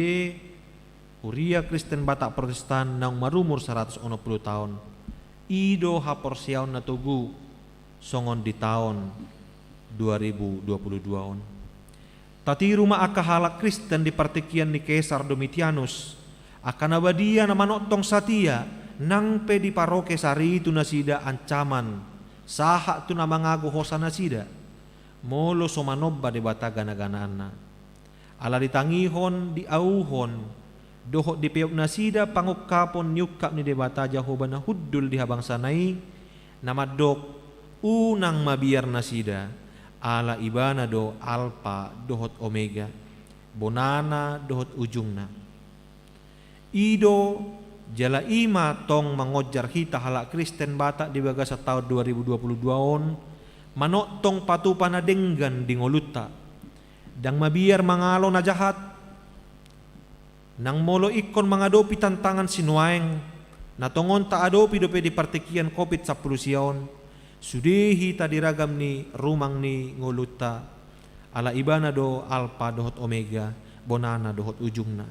Huria Kristen Batak Protestan naung marumur saratus onom pulu taon. I do haporseaon na togu songon di taon dua ribu dua pulu dua on. Tatiru ma angka halak Kristen di partingkian ni Kesar Domitianus, angka na badia na manongtong satia, nang pe diparoke sari tu nasida ancaman, sahat tu na mangago hosa nasida, molo so manomba debata gana-ganaanna. Ala ditangihon, diauhon, dohot dipeop nasida pangungkapon ni ungkap ni Debata Jahowa na hundul di habangsana i, na mandok, unang mabiar nasida, ala Ibana do Alpa dohot Omega, bonana dohot ujungna. I do, jala i ma tong mangonjar hita halak Kristen Batak di bagasan taon dua ribu dua pulu dua on, manongtong patupa na denggan di ngolunta. Ndang mabiar mangalo na jahat. Nang molo ingkon mangadopi tantangan sinuaeng, na tongon taadopi dope di partingkian Covid sampulu sia on, sude hita di ragam ni rumang ni ngolunta, ala Ibana do Alpa dohot Omega, bonana dohot ujungna.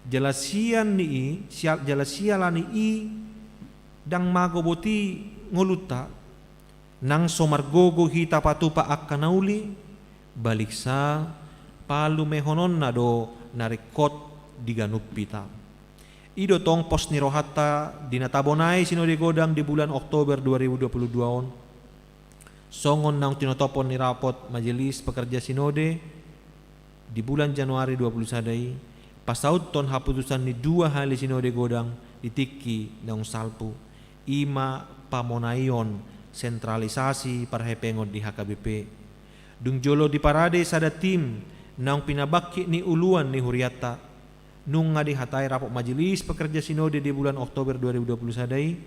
Jala sian ni i, sial-, jala siala ni i, ndang mago boti ngolunta, nang so margogo hita patupa angka na uli, baliksa palumehononna do na ringkot di ganup hita. I do tong pos ni rohanta di na tabonai Sinode Godang di bulan Oktober dua ribu dua pulu dua on. Songon naung tinotophon ni rapot Majelis Pekerja Sinode di bulan Januari dua pulu sada i, pasauthon haputusan ni dua hali Sinode Godang di tingki naung salpu, i ma pamonaion sentralisasi parhepengon di H K B P. Dung jolo diparade sada tim naung pinabangkit ni uluan ni hurianta. Nunga dihatai rapot Majelis Pekerja Sinode di bulan Oktober dua ribu dua pulu sada i,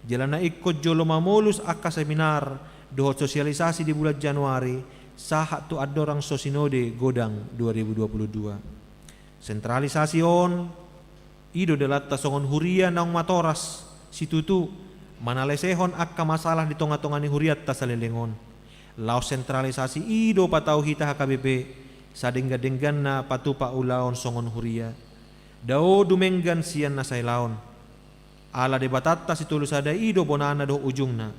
jala na ingkon jolo mamolus angka seminar dohot sosialisasi di bulan Januari, sahat tu andorang so sinode godang dua ribu dua puluh dua. Sentralisasi on, i do dalanta songon huria naung matoras situtu manalesehon angka masalah di tonga-tonga ni hurianta saleleng on. Laos sentralisasi i do patau hita H K B P, sadenggan-dengganna patupa ulaon songon huria. Dao dumenggan sian na sailaon. Ala Debatanta sitolu sada i do bonana dohot ujungna.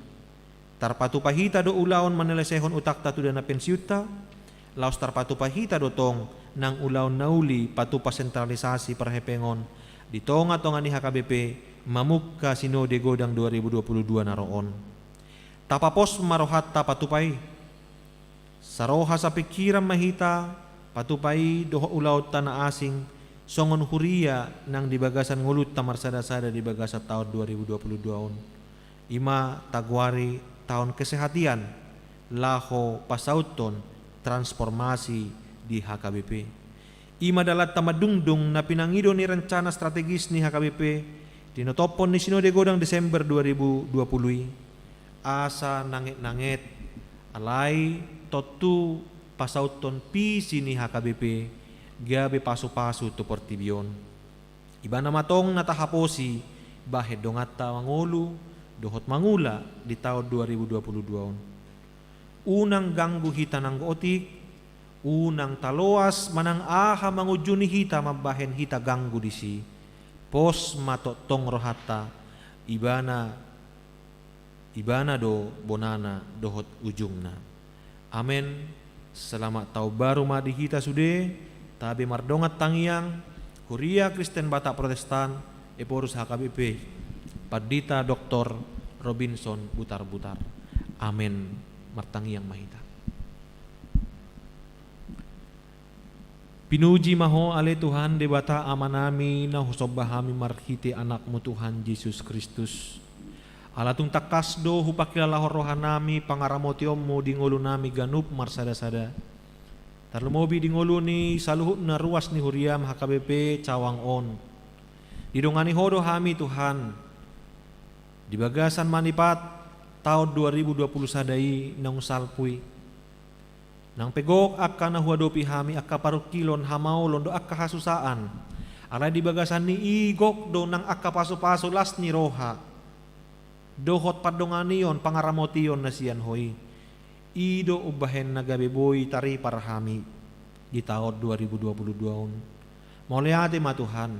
Tarpatupa hita do ulaon manalesehon utangta tu dana pensiunta, laos tarpatupa hita do tong nang ulaon na uli patupa sentralisasi parhepengon di tonga-tonga ni H K B P mamungka sinode godang dua ribu dua puluh dua na ro on. Tapapos ma rohanta patupa i. Saroha sapingkiran ma hita patupa i dohot ulaonta na asing, songon huria nang di bagasan ngolunta marsada-sada di bagasan taon dua ribu dua puluh dua on. I ma tagoari taon kesehatian, laho pasauthon transformasi di H K B P. I ma dalanta mandungdung na pinangido ni rencana strategis ni H K B P, tinotophon ni sinode godang Desember dua ribu dua puluh i. Asa nanget-nanget, alai tontu pasauthon visi ni H K B P, gabe pasu-pasu tu portibi on. Ibana ma tong na tahaposi bahen donganta mangolu dohot mangula di taon dua ribu dua puluh dua on. Unang ganggu hita nanggo otik, unang taloas manang aha mangunjuni hita mambahen hita ganggu disi. Pos ma tongtong rohanta, Ibana, Ibana do bonana dohot ujungna. Amen. Selamat taon baru ma di hita sude, tabe mardongan tangiang, Huria Kristen Batak Protestan, Ephorus H K B P, Pandita Doktor Robinson Butarbutar. Amen. Martangiang ma hita. Pinuji ma Ho ale Tuhan Debata Amanami, na husomba hami marhite Anakmu Tuhan Jesus Kristus. Ala tung tangkas do hupangkilalahon rohanami pangaramotionmu di ngolunami ganup marsada-sada. Tarlumobi di ngolu ni saluhutna ruas ni huriam H K B P cawang on. Didongani Ho do hami Tuhan, di bagasan manipat taon dua ribu dua puluh sada i naung salpu i. Nang pe gok angka na huadopi hami, angka parungkilon, hamaolon dohot angka hasusaan. Alai di bagasan ni i gok do nang angka pasu-pasu las ni roha dohot pandonganion, pangaramotion na sian Ho i. I do umbahen na gabe boi taripar hami di taon dua ribu dua puluh dua on. Mauliate ma Tuhan,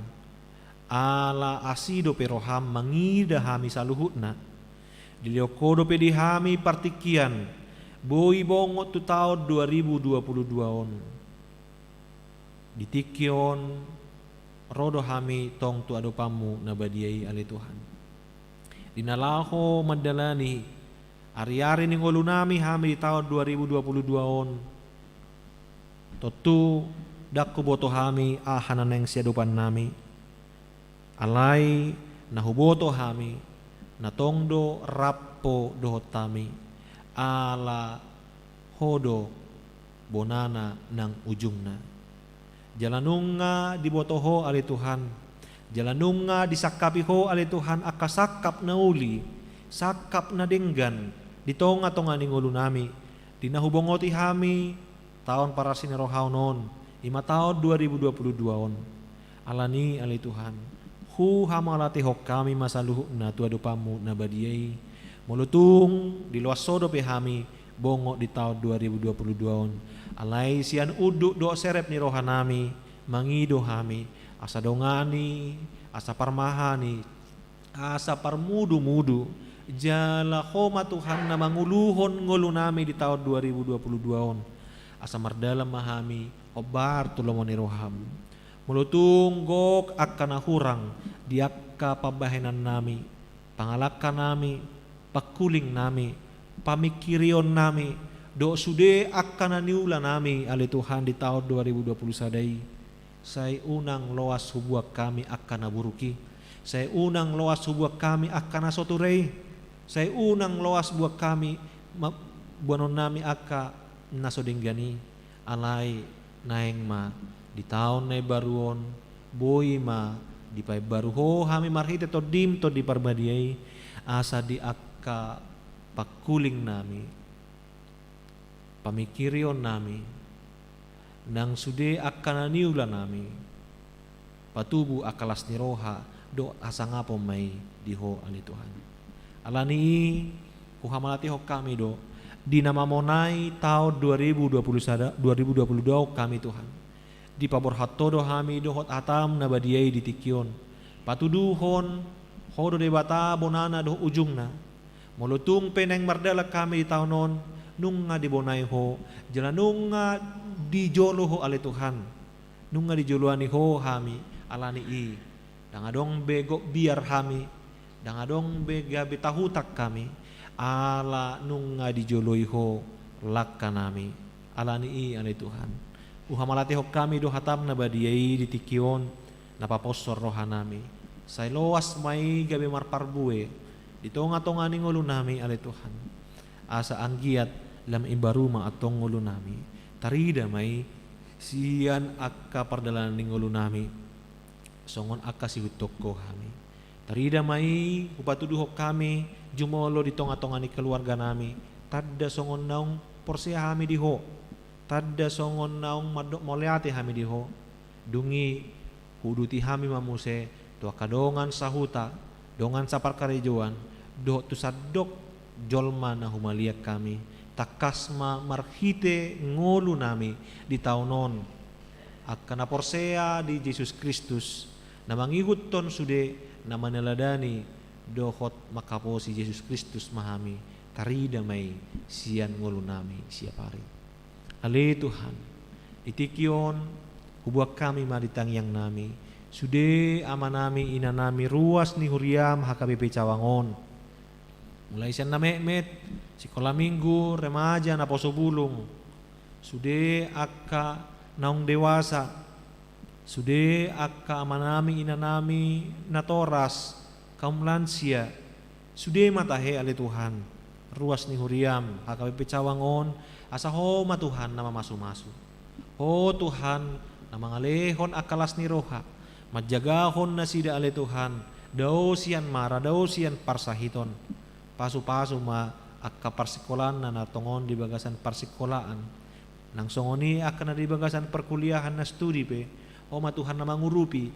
ala asi dope roham mangida hami saluhutna. Dilehon Ho dope di hami partingkian boi bongot tu taon dua ribu dua puluh dua on. Di tingki on, ro do hami tong tu adopanmu na badia i ale Tuhan. Di na laho mandalani ari-ari ni ngolunami hami di taon dua ribu dua puluh dua on, tontu ndang huboto hami aha na naeng siadopannami. Alai na huboto hami, na tong do rap Ho dohot hami, ala Ho do bonana nang ujungna. Jala nunga diboto Ho ale Tuhan, jala nunga disangkapi Ho ale Tuhan angka sangkap na uli, sangkap na denggan di tonga-tonga ni ngolunami, di na hubongoti hami taon parasirohaon on, i ma taon dua ribu dua puluh dua on. Alani ale Tuhan, huhamauliatehon hami ma saluhutna tu adopanmu na badia i. Molo tung diloas Ho dope hami bongot di taon dua ribu dua puluh dua on, alai sian unduk dohot serep ni rohanami mangido hami, asa dongani, asa parmahani, asa parmudu-mudu, jala Ho ma Tuhan na manguluhon ngolunami di taon dua ribu dua puluh dua on, asa mardalan ma hami hombar tu lomo ni roham. Molo tung gok angka na hurang di angka pambahenannami, pangalangkanami, pangkulingnami, pamingkirionnami, dohot sude angka na niulanami ale Tuhan di taon dua ribu dua puluh sada i, sai unang loas hubuat hami angka na buruk i. Sai unang loas hubuat hami angka na so tura i. Sai unang loas buat hami ma-, boanonnami angka na so denggan i. Alai naeng ma di taon na imbaru on, boi ma dipaimbaru Ho hami marhite Tondim Tondi Parbadia i, asa di angka pangkulingnami, pamingkirionnami, nang sude angka na niulanami, patubu angka las ni roha dohot hasangapon ma i di Ho, ale Tuhan. Alani i, huhamalatehon hami do, di na mamonai taon dua ribu dua puluh sada, dua ribu dua puluh dua on hami, Tuhan. Dipaborhat Ho do hami dohot hataM na badia i di tingki on. Patuduhon Ho do Debata bonana dohot ujungna. Molo tung pe naeng mardalan hami di taon on, nunga dibonai Ho, jala nunga dijolo Ho, ale Tuhan. Nunga dijoloani Ho hami, alani i. Ndang adong be gok biar hami, ndang adong be gabe tahutan hami, ala nunga dijoloi Ho langkanami. Alani i, ale Tuhan. Huhamalatehon hami do hataM na badia i di tingki on, na paposhon rohanami. Sai loas ma i gabe marparbue di tonga-tonga ni ngolunami, ale Tuhan. Asa anggiat lam imbaru ma antong ngolunami. Tarida ma i sian angka pardalanan ni ngolunami. Songon angka sihuthon Ho hami. Tarida ma i, hupatuduhon hami, jumolo di tonga-tonga ni keluarganami. Tanda songon naung porsea hami di Ho. Tanda songon naung mandok mauliate hami di Ho. Dung i, huuduti hami ma muse, tu angka dongan sahuta, dongan saparkarejoan, dohot tu sandok jolma na humaliang hami, tangkas ma marhite ngolunami di taon on. Angka na porsea di Jesus Kristus, na mangihuthon sude, na manaladani, dohot manghaposi Jesus Kristus ma hami, tarida ma i sian ngolunami siapari. Ale Tuhan, di tingki on, hubuat hami ma di tangiangnami, sude amanami inanami ruas ni huriaM H K B P Cawang on. Mulai sian na metmet, sikola minggu, remaja, naposo bulung, sude angka naung dewasa, sude angka amanami inanami natoras, kaum lansia, sude ma tahe, ale Tuhan, ruas ni huriaM H K B P Cawang on, asa Ho ma Tuhan na mamasu-masu. Ho Tuhan na mangalehon angka las ni roha, manjagahon nasida, ale Tuhan, dao sian mara, dao sian parsahiton. Pasu-pasu ma angka parsingkolaanna na tongon di bagasan parsingkolaan. Nang songon i angka na di bagasan parkuliahan na studi pe, Ho ma Tuhan na mangurupi,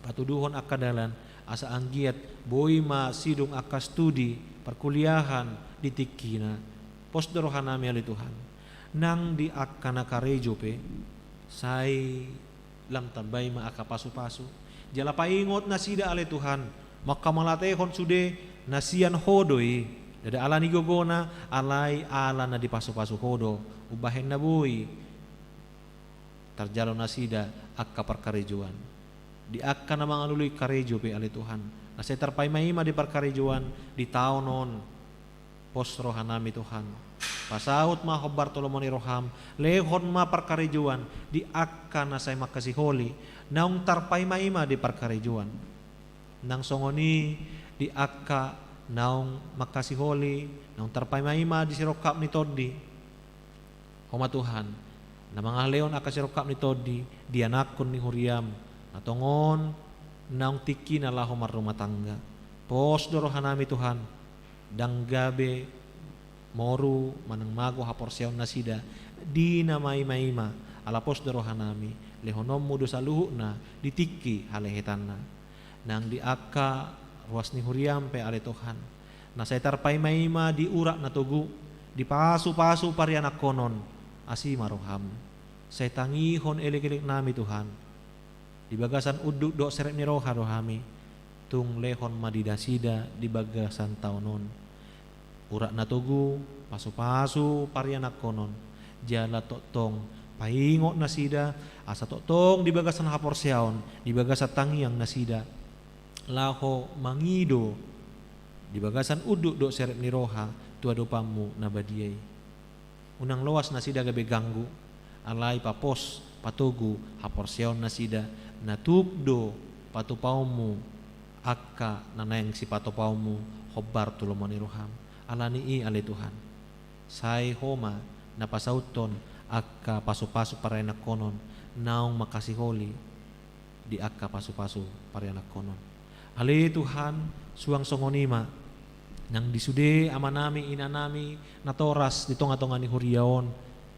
patuduhon angka dalan, asa anggiat boi ma sidung angka studi parkuliahan di tingkina. Pos do rohanami, ale Tuhan. Nang di angka na karejo pe, sai lam tambai ma angka pasu-pasu. Jala paingot nasida, ale Tuhan, mangkamalatehon sude, na sian Ho do i. Ndada ala ni gogona, alai ala na dipasu-pasu Ho do, umbahen na boi tarjalo nasida angka parkarejoan. Di angka na mangalului karejo pe, ale Tuhan, na sai tarpaima-ima di parkarejoan di taon on. Pos rohanami, Tuhan. Pasaut ma hombar tu lomo ni roham, lehon ma parkarejoan di angka na sai mangkasiholi, naung tarpaima-ima di parkarejoan. Nang songon i di angka naung mangkasiholi, naung tarpaima-ima di sirongkap ni tondi. Ho ma Tuhan, na mangalehon angka sirongkap ni tondi di anakkon ni huriam, na tongon naung tingkina laho marrumah tangga. Pos do rohanami, Tuhan, ndang gabe moru manang mago haporseaon nasida di na maima-ima, ala pos do rohanami, lehononmu do saluhutna di tingki halehetanna. Nang di angka ruas ni huriam pe, ale Tuhan, na sai tarpaima-ima di urat na togu, di pasu-pasu parianakkonon, asi ma roham. Sai tangihon elek-eleknami, Tuhan. Di bagasan unduk dohot serep ni roha do hami, tung lehon ma di nasida di bagasan taon on urat na togu, pasu-pasu parianakkonon, jala tongtong paingot nasida, asa tongtong di bagasan haporseaon, di bagasan tangiang nasida, laho mangido di bagasan unduk dohot serep ni roha tu adopanmu na badia i. Unang loas nasida gabe ganggu, alai papos, patogu haporseaon nasida, na tuk do patupaonmu angka na naeng sipatupaonmu hombar tu lomo ni roham. Alani i, ale Tuhan, sai Ho ma na pasauthon angka pasu-pasu parianakkonon naung mangkasiholi di angka pasu-pasu parianakkonon. Ale Tuhan, suang songon i ma nang di sude amanami, inanami, natoras di tonga-tonga ni huria on,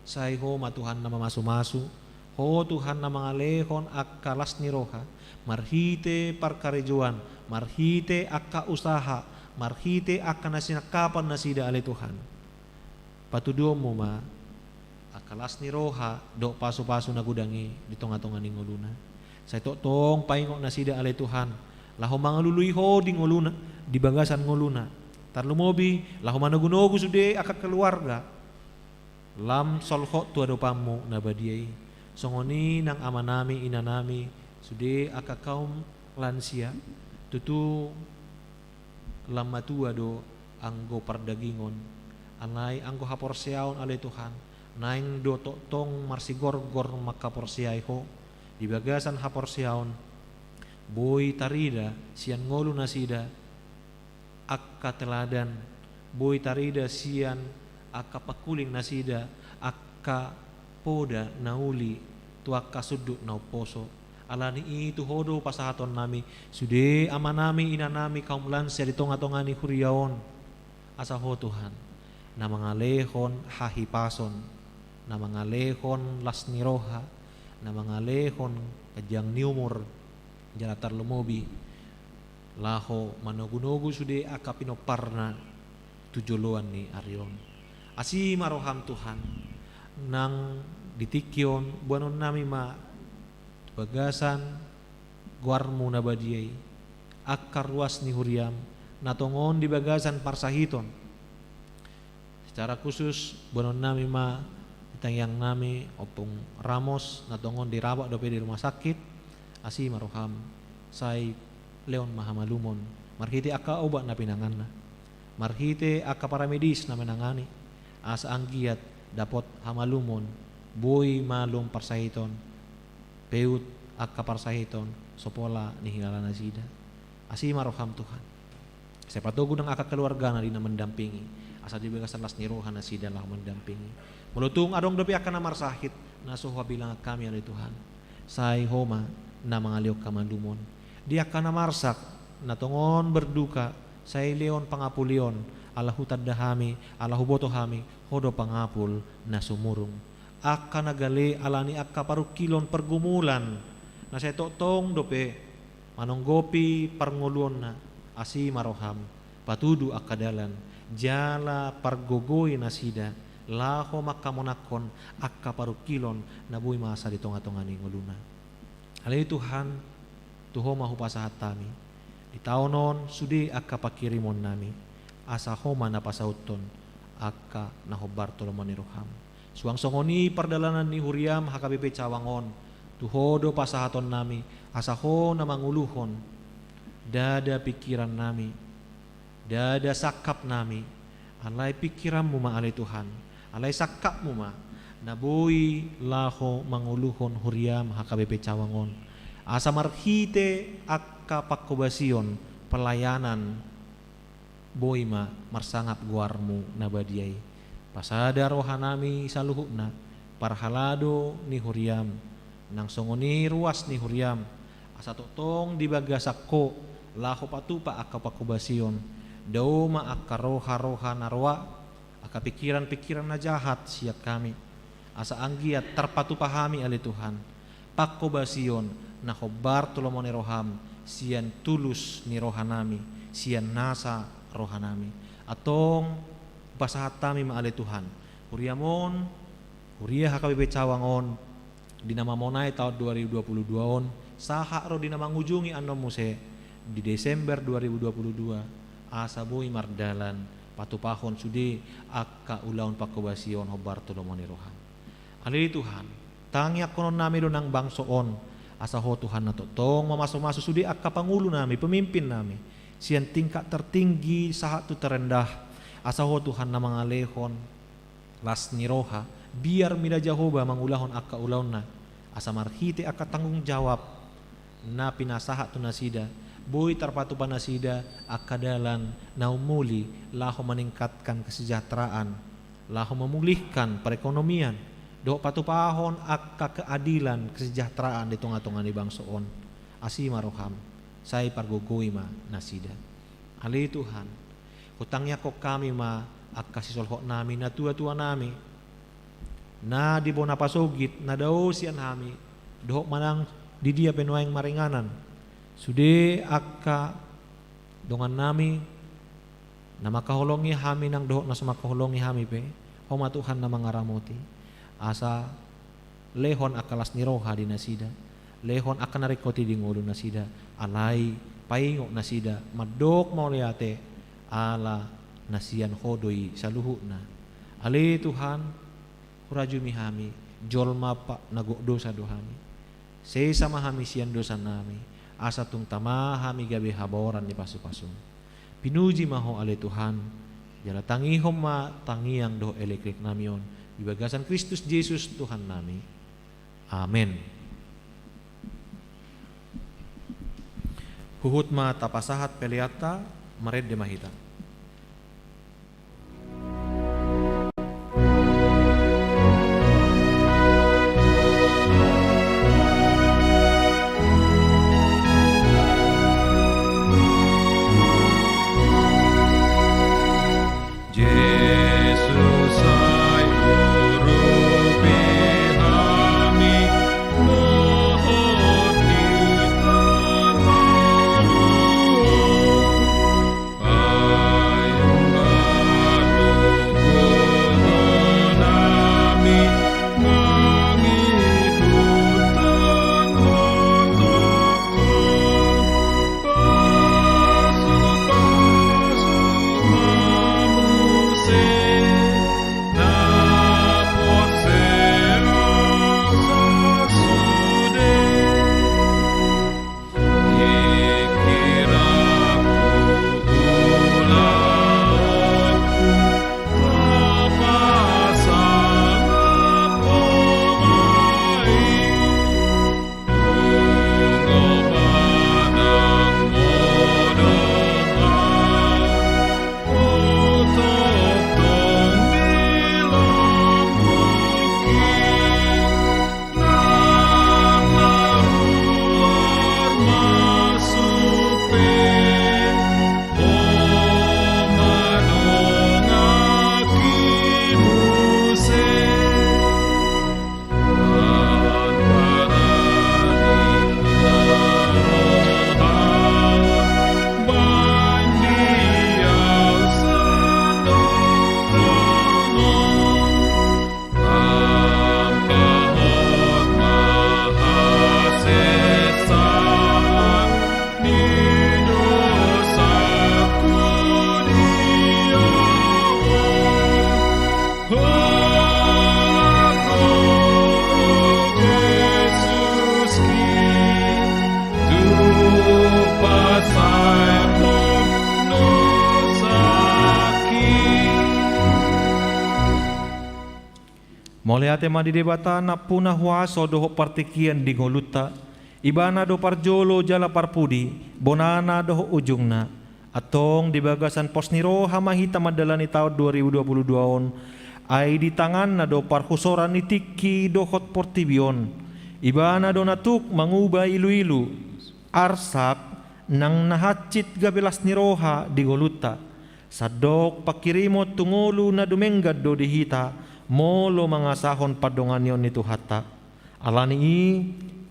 Sai Ho ma Tuhan na mamasumasu, Ho Tuhan na mangalehon angka las ni roha, marhite parkarejoan, marhite angka usaha, marhite angka na sinangkapan nasida ale Tuhan. Patuduhonmu ma angka las ni roha dohot pasupasu na godang i di tongatonga ni ngoluna. Sai tongtong paingot nasida ale Tuhan, laho mangalului Ho di ngoluna, di bagasan ngoluna. Tarlumobi laho manogunogu sude angka keluarga lam solhot tu adopanmu na badia i. Songon i nang amanami, inanami, sude angka kaum lansia, tutu lam matua do anggo pardagingon, alai anggo haporseaon ale Tuhan, naeng do tongtong marsigorgor mangkaporseai Ho. Di bagasan haporseaon boi tarida sian ngolu nasida angka teladan, boi tarida sian angka pangkuling nasida angka poda na uli tu angka sundut na umposo. Alani i tu Ho do pasahatonnami sude amanami, inanami, kaum lansia di tongatonga ni huria on. Asa Ho Tuhan na mangalehon hahipason, na mangalehon las ni roha, na mangalehon ganjang ni umur, jala tarlumobi laho manogunogu sude angka pinomparna tu joloan ni ari on. Asi ma roham Tuhan, nang di tingki on boanonnami ma tu bagasan goarmu na badia i angka ruas ni huriam, na tongon di bagasan parsahiton. Secara khusus boanonnami ma di tangiangnami Ompung Ramos, na tongon dirabak dope di rumah sakit. Asi ma roham, sai lehon ma hamalumon marhite angka obat na pinanganna, marhite angka paramedis na manangani, asa anggiat dapot hamalumon, boi malum parsahiton, peut angka parsahiton so pola nihilala nasida. Asi ma roham Tuhan. Sai patogu nang angka keluargana di na mandampingi, asa di bagasan las ni roha nasida laho mandampingi. Molo tung adong dope angka na marsahit na so huabilangan hami ale Tuhan, sai Ho ma na mangalehon hamalumon. Di angka na marsak, na tongon berduka, sai lehon pangapulion, ala hutanda hami, ala huboto hami Ho do pangapul na sumurung. Angka na gale alani angka parungkilon pergumulan na sai tongtong dope manonggopi parngoluonna, asi ma roham, patudu angka dalan, jala pargogoi nasida laho mangkamonangkon angka parungkilon na boi masa di tongatonga ni ngoluna. Ale Tuhan, tu Ho ma hupasahat hami di taon on sude angka panghirimonnami, asa Ho ma na pasauthon angka na hombar tu lomo ni roham. Suang songon i pardalanan ni huriam H K B P Cawang on, tu Ho do pasahatonnami, asa Ho na manguluhon ndada pingkirannami, ndada sangkapnami, alai pingkiranmu ma ale Tuhan, alai sangkapmu ma na boi laho manguluhon huriam H K B P Cawang on, asa marhite angka panghobasion pelayanan boi ma marsangap goarmu na badia i. Pasada rohanami saluhutna parhalado ni huriam, nang songon i ruas ni huriam, asa tongtong di bagasan Ho laho patupa angka panghobasion, dao ma angka roharoha na roa, angka pingkiranpingkiran na jahat sian hami, asa anggiat tarpatupa hami ale Tuhan panghobasion na hombar tu lomo ni roham sian tulus ni rohanami, sian nasa rohanami. Antong pasahat hami ma ale Tuhan huriam on, huria H K B P Cawang on, di na mamonai taon dua ribu dua puluh dua on, sahat ro di na mangujungi annon muse di Desember dua ribu dua puluh dua, asa boi mardalan patupahon sude angka ulaon panghobasion hombar tu lomo ni roham. Ale Tuhan, tangiangkononnami do nang bangso on, asa Ho Tuhan na tongtong mamasumasu sude angka pangulunami, pemimpin nami, sian tingkat tertinggi sahat tu terendah, asa Ho Tuhan na mangalehon las ni roha, biar mida Jahowa mangulahon angka ulaonna, asa marhite angka tanggung jawab na pinasahat tu nasida, boi tarpatupa nasida angka dalan na umuli laho meningkatkan kesejahteraan, laho memulihkan perekonomian, dohot patupahon angka keadilan kesejahteraan di tongatonga ni bangso on. Asi ma roham, sai pargogoi ma nasida. Ale Tuhan, hutangiangkon hami ma angka sisolhotnami, natuatuanami, na di bona pasogit, na dao sian hami, dohot manang di dia pe nuaeng maringanan. Sude angka dongannami, na mangkaholongi hami nang dohot na so mangkaholongi hami pe, Ho ma Tuhan na mangaramoti. Asa lehon angka las ni roha di nasida, lehon angka na ringkot i di ngolu nasida, alai paingot nasida, mandok mauliate, ala na sian Ho do i saluhutna. Ale Tuhan, hurajumi hami, jolma pa na gok dosa do hami. Sesa ma hami sian dosanami, asa tung tama hami gabe habaoran ni pasu-pasum. Pinuji ma Ho ale Tuhan, jala tangihon ma tangiang dohot elektriknami on, di bagasan Kristus Jesus Tuhannami. Amen. Huhut ma tapasahat peleanta, marende ma hita. Jesus, sai urupi hami, dohot hita maruo. Ai umbahen goarnami, mangihut tangan Ho. Mauliate ma di Debata nampuna huaso dohot partingkian di ngolunta. Ibana do parjolo jala parpudi, bonana dohot ujungna. Antong di bagasan pos ni roha ma hita mandalani taon dua ribu dua puluh dua on, ai di tanganna do parhusoran ni tingki dohot portibi on. Ibana do na tuk manguba iluilu, arsak, nang na hansit gabe las ni roha di ngolunta. Sandok pangkirimon tu ngolu na dumenggan do di hita, molo mangasahon pandonganion ni Tuhanta. Ala ni i,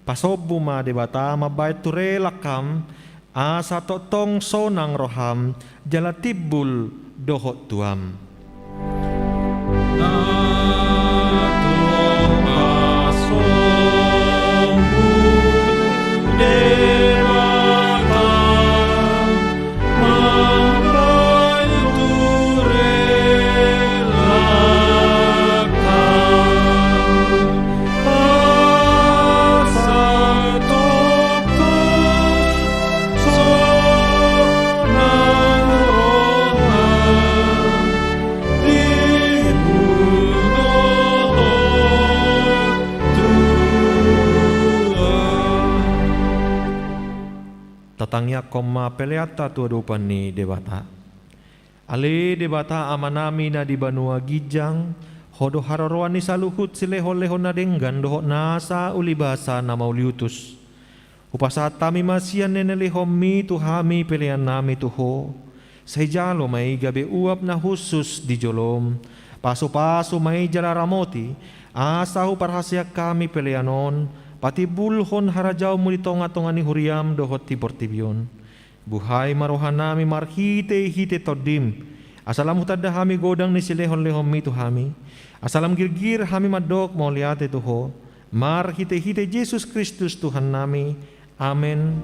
pasombu ma Debata mambahen ture langkam, asa tongtong sonang roham, jala timbul dohot tuam. Tatangiangkon ma peleanta tu adopan ni Debata. Ale Debata Amanami na di banua ginjang, Ho do haroroan ni saluhut silehon-lehon na denggan dohot nasa ulibasa na mauliutus. Hupasahat hami ma sian na nilehonmi tu hami peleannami tu Ho. Sai jalo ma i gabe uap na hushus di jolom, Pasupasu ma i jala ramoti, asa huparhaseang hami pelean on patimbulhon harajaonmu di tongatonga ni huriam dohot di portibi on. Buhai ma rohanami marhitehite Tondim, asa lam hutanda hami godang ni silehonlehonmi tu hami, asa lam girgir hami mandok mauliate tu Ho, marhitehite Jesus Kristus Tuhannami. Amen.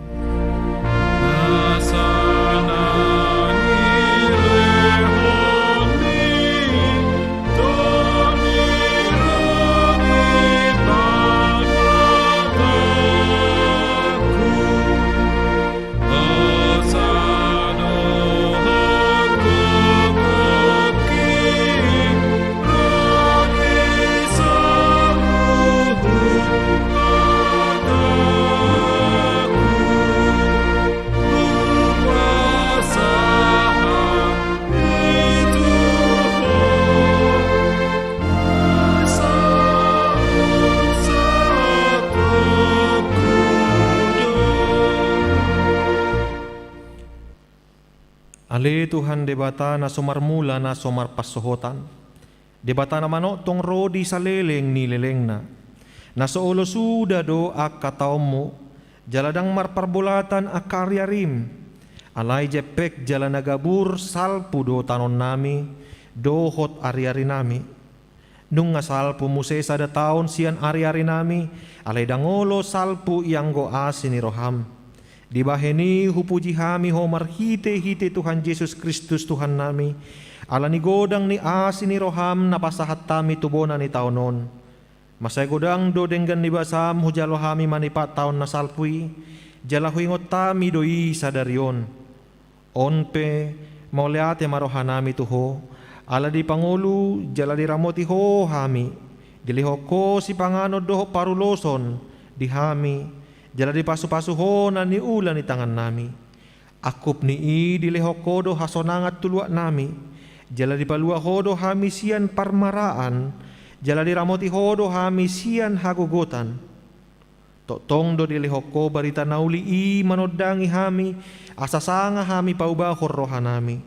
Ale Tuhan Debata na so marmula na so marpansohotan, Debata na manongtong ro di saleleng ni lelengna, na so olo suda do angka taonmu, jala ndang marparbolatan angka ariarim, alai jempek jala na gabur salpu do tanonnami dohot ariarinami. Nunga salpu muse sada taon sian ariarinami, alai ndang olo salpu ianggo asi ni roham. Dibahen i hupuji hami Ho marhitehite Tuhan Jesus Kristus Tuhannami, ala ni godang ni asi ni roham na pasahat hami tu bona ni taon on. Mansai godang do denggan ni basam hujalo hami manipat taon na salpu i, jala huingot hami do i sadari on. On pe, mauliate ma rohanami tu Ho, ala dipangolu jala diramoti Ho hami, dilehon Ho sipanganon dohot paruloson di hami, jala dipasupasu Ho na niula ni tangannami. Angkup ni i dilehon Ho do hasonangan tu luatnami, jala dipalua Ho do hami sian parmaraan, jala diramoti Ho do hami sian hagogotan. Tongtong do dilehon Ho barita na uli i manondangi hami, asa sanga hami paubahon rohanami.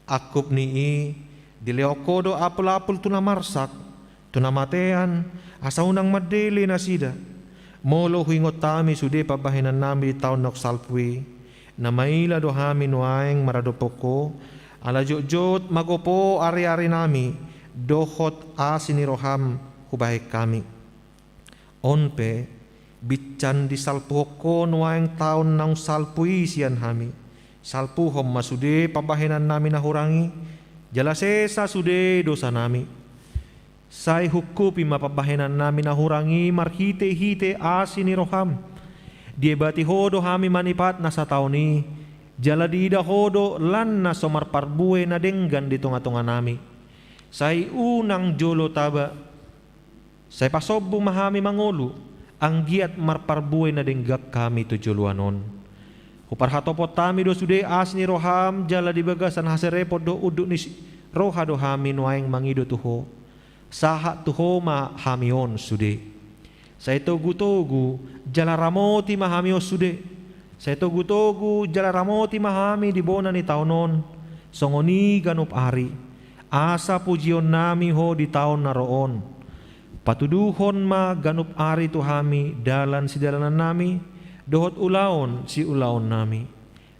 Angkup ni i, dilehon Ho do ampulapul tu na marsak, tu na matean, asa unang mandele nasida. Molo huingot hami sude pambahenannami di taon naung salpu i, na maila do hami nuaeng maradophon Ho, ala jotjot magopo ariarinami, dohot asi ni roham hubahen hami. On pe, binsan disalpuhon Ho nuaeng taon naung salpu i sian hami, salpuhon ma sude pambahenannami na hurang i, jala sesa sude dosanami. Sai hungkupi ma pambahenannami na hurang i marhitehite asi ni roham. Diebati Ho do hami manipat na sataon i, jala diida Ho do lan na so marparbue na denggan di tongatonganami. Sai unang jolo taba. Sai pasombu ma hami mangolu, anggiat marparbue na denggan hami tu joloan on. Huparhatopot hami do sude asi ni roham, jala di bagasan haserepon dohot unduk ni si-, roha do hami nuaeng mangido tu Ho. Sahat tu Ho ma hami on sude. Sai togutogu jala ramoti ma hami on sude. Sai togutogu jala ramoti ma hami di bona ni taon on, songon i ganup ari. Asa pujionnami Ho di taon na ro on. Patuduhon ma ganup ari tu hami dalan sidalanannami, dohot ulaon siulaonnami.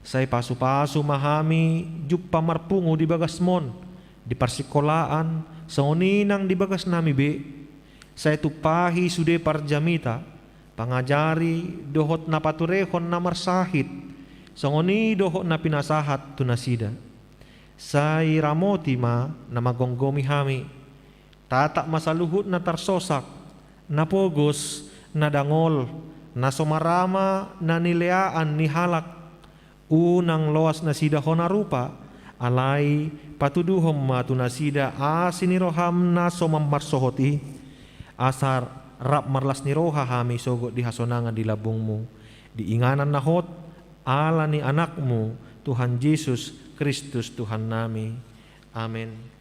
Sai pasupasu ma hami jumpa marpungu di bagasmon, di parsikolaan, songon i nang di bagasnami be. Sai tumpahi sude parjamita, pangajari dohot na paturehon na marsahit, songon i dohot na pinasahat tu nasida. Sai ramoti ma na manggomgomi hami. Tatap ma saluhut na tarsosak, na pogos, na dangol, na so marama na nileaan ni halak. Unang loas nasida hona rupa, alai patuduhon ma tu nasida asi ni roham na so mammarsohot i. Asa rap marlas ni roha hami sogot di hasonangan di lambungmu, di inganan na hot, ala ni Anakmu, Tuhan Jesus Kristus Tuhannami. Amen.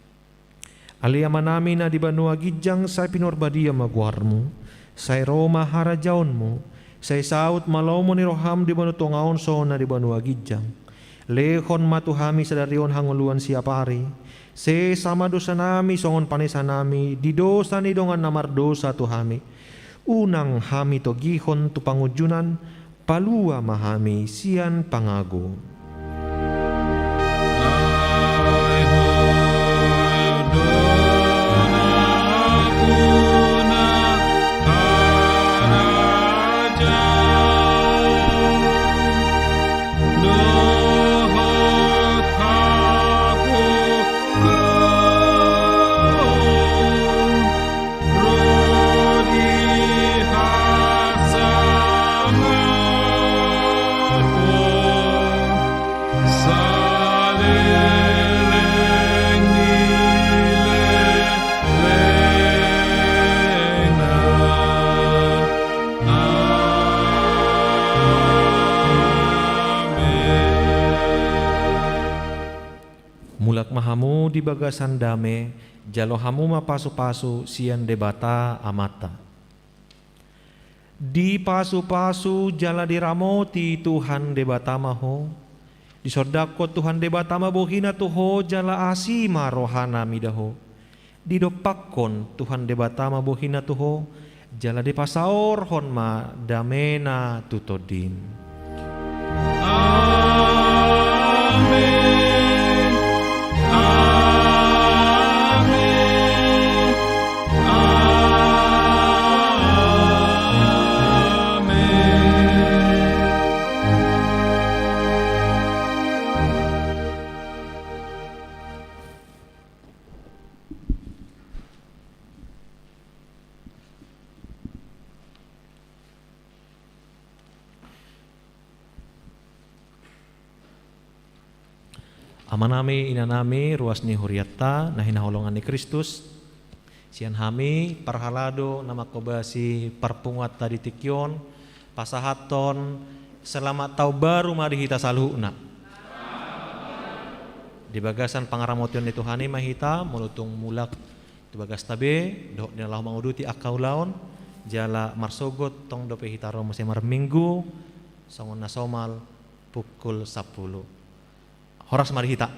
Ale Amanami na di banua ginjang, sai pinarbadia ma goarmu. Sai ro ma harajaonmu. Sai saut ma lomo ni roham di banua tonga on songon na di banua ginjang. Lehon ma tu hami sadari on hangoluan siapari. Sesa ma dosanami songon panesanami di dosa ni dongan na mardosa tu hami. Unang hami togihon tu pangunjunan, palua ma hami sian pangago. Mulak ma hamu di bagasan dame, jalo hamu ma pasupasu sian Debata Amanta. Dipasupasu jala diramoti Tuhan Debata ma ho. Disondangkon Tuhan Debata ma bohina tu ho jala asi ma rohana mida ho. Didompakkon Tuhan Debata ma bohina tu ho, jala dipasaorhon ma damena tu tondim. Amen. Amen. Amen. Amanami, inanami, ruas ni hurianta na hinaholongan ni Kristus, sian hami parhalado na manghobasi parpunguanta di tingki on, pasahathon selamat tahun baru ma di hita saluhutna. Di bagasan pangaramotion ni Tuhan i ma hita molo tung mulak tu bagasta be dohot di na laho manguduti angka ulaon, jala marsogot tong dope hita ro muse marminggu songon na somal pukul sampulu. Horas ma di hita.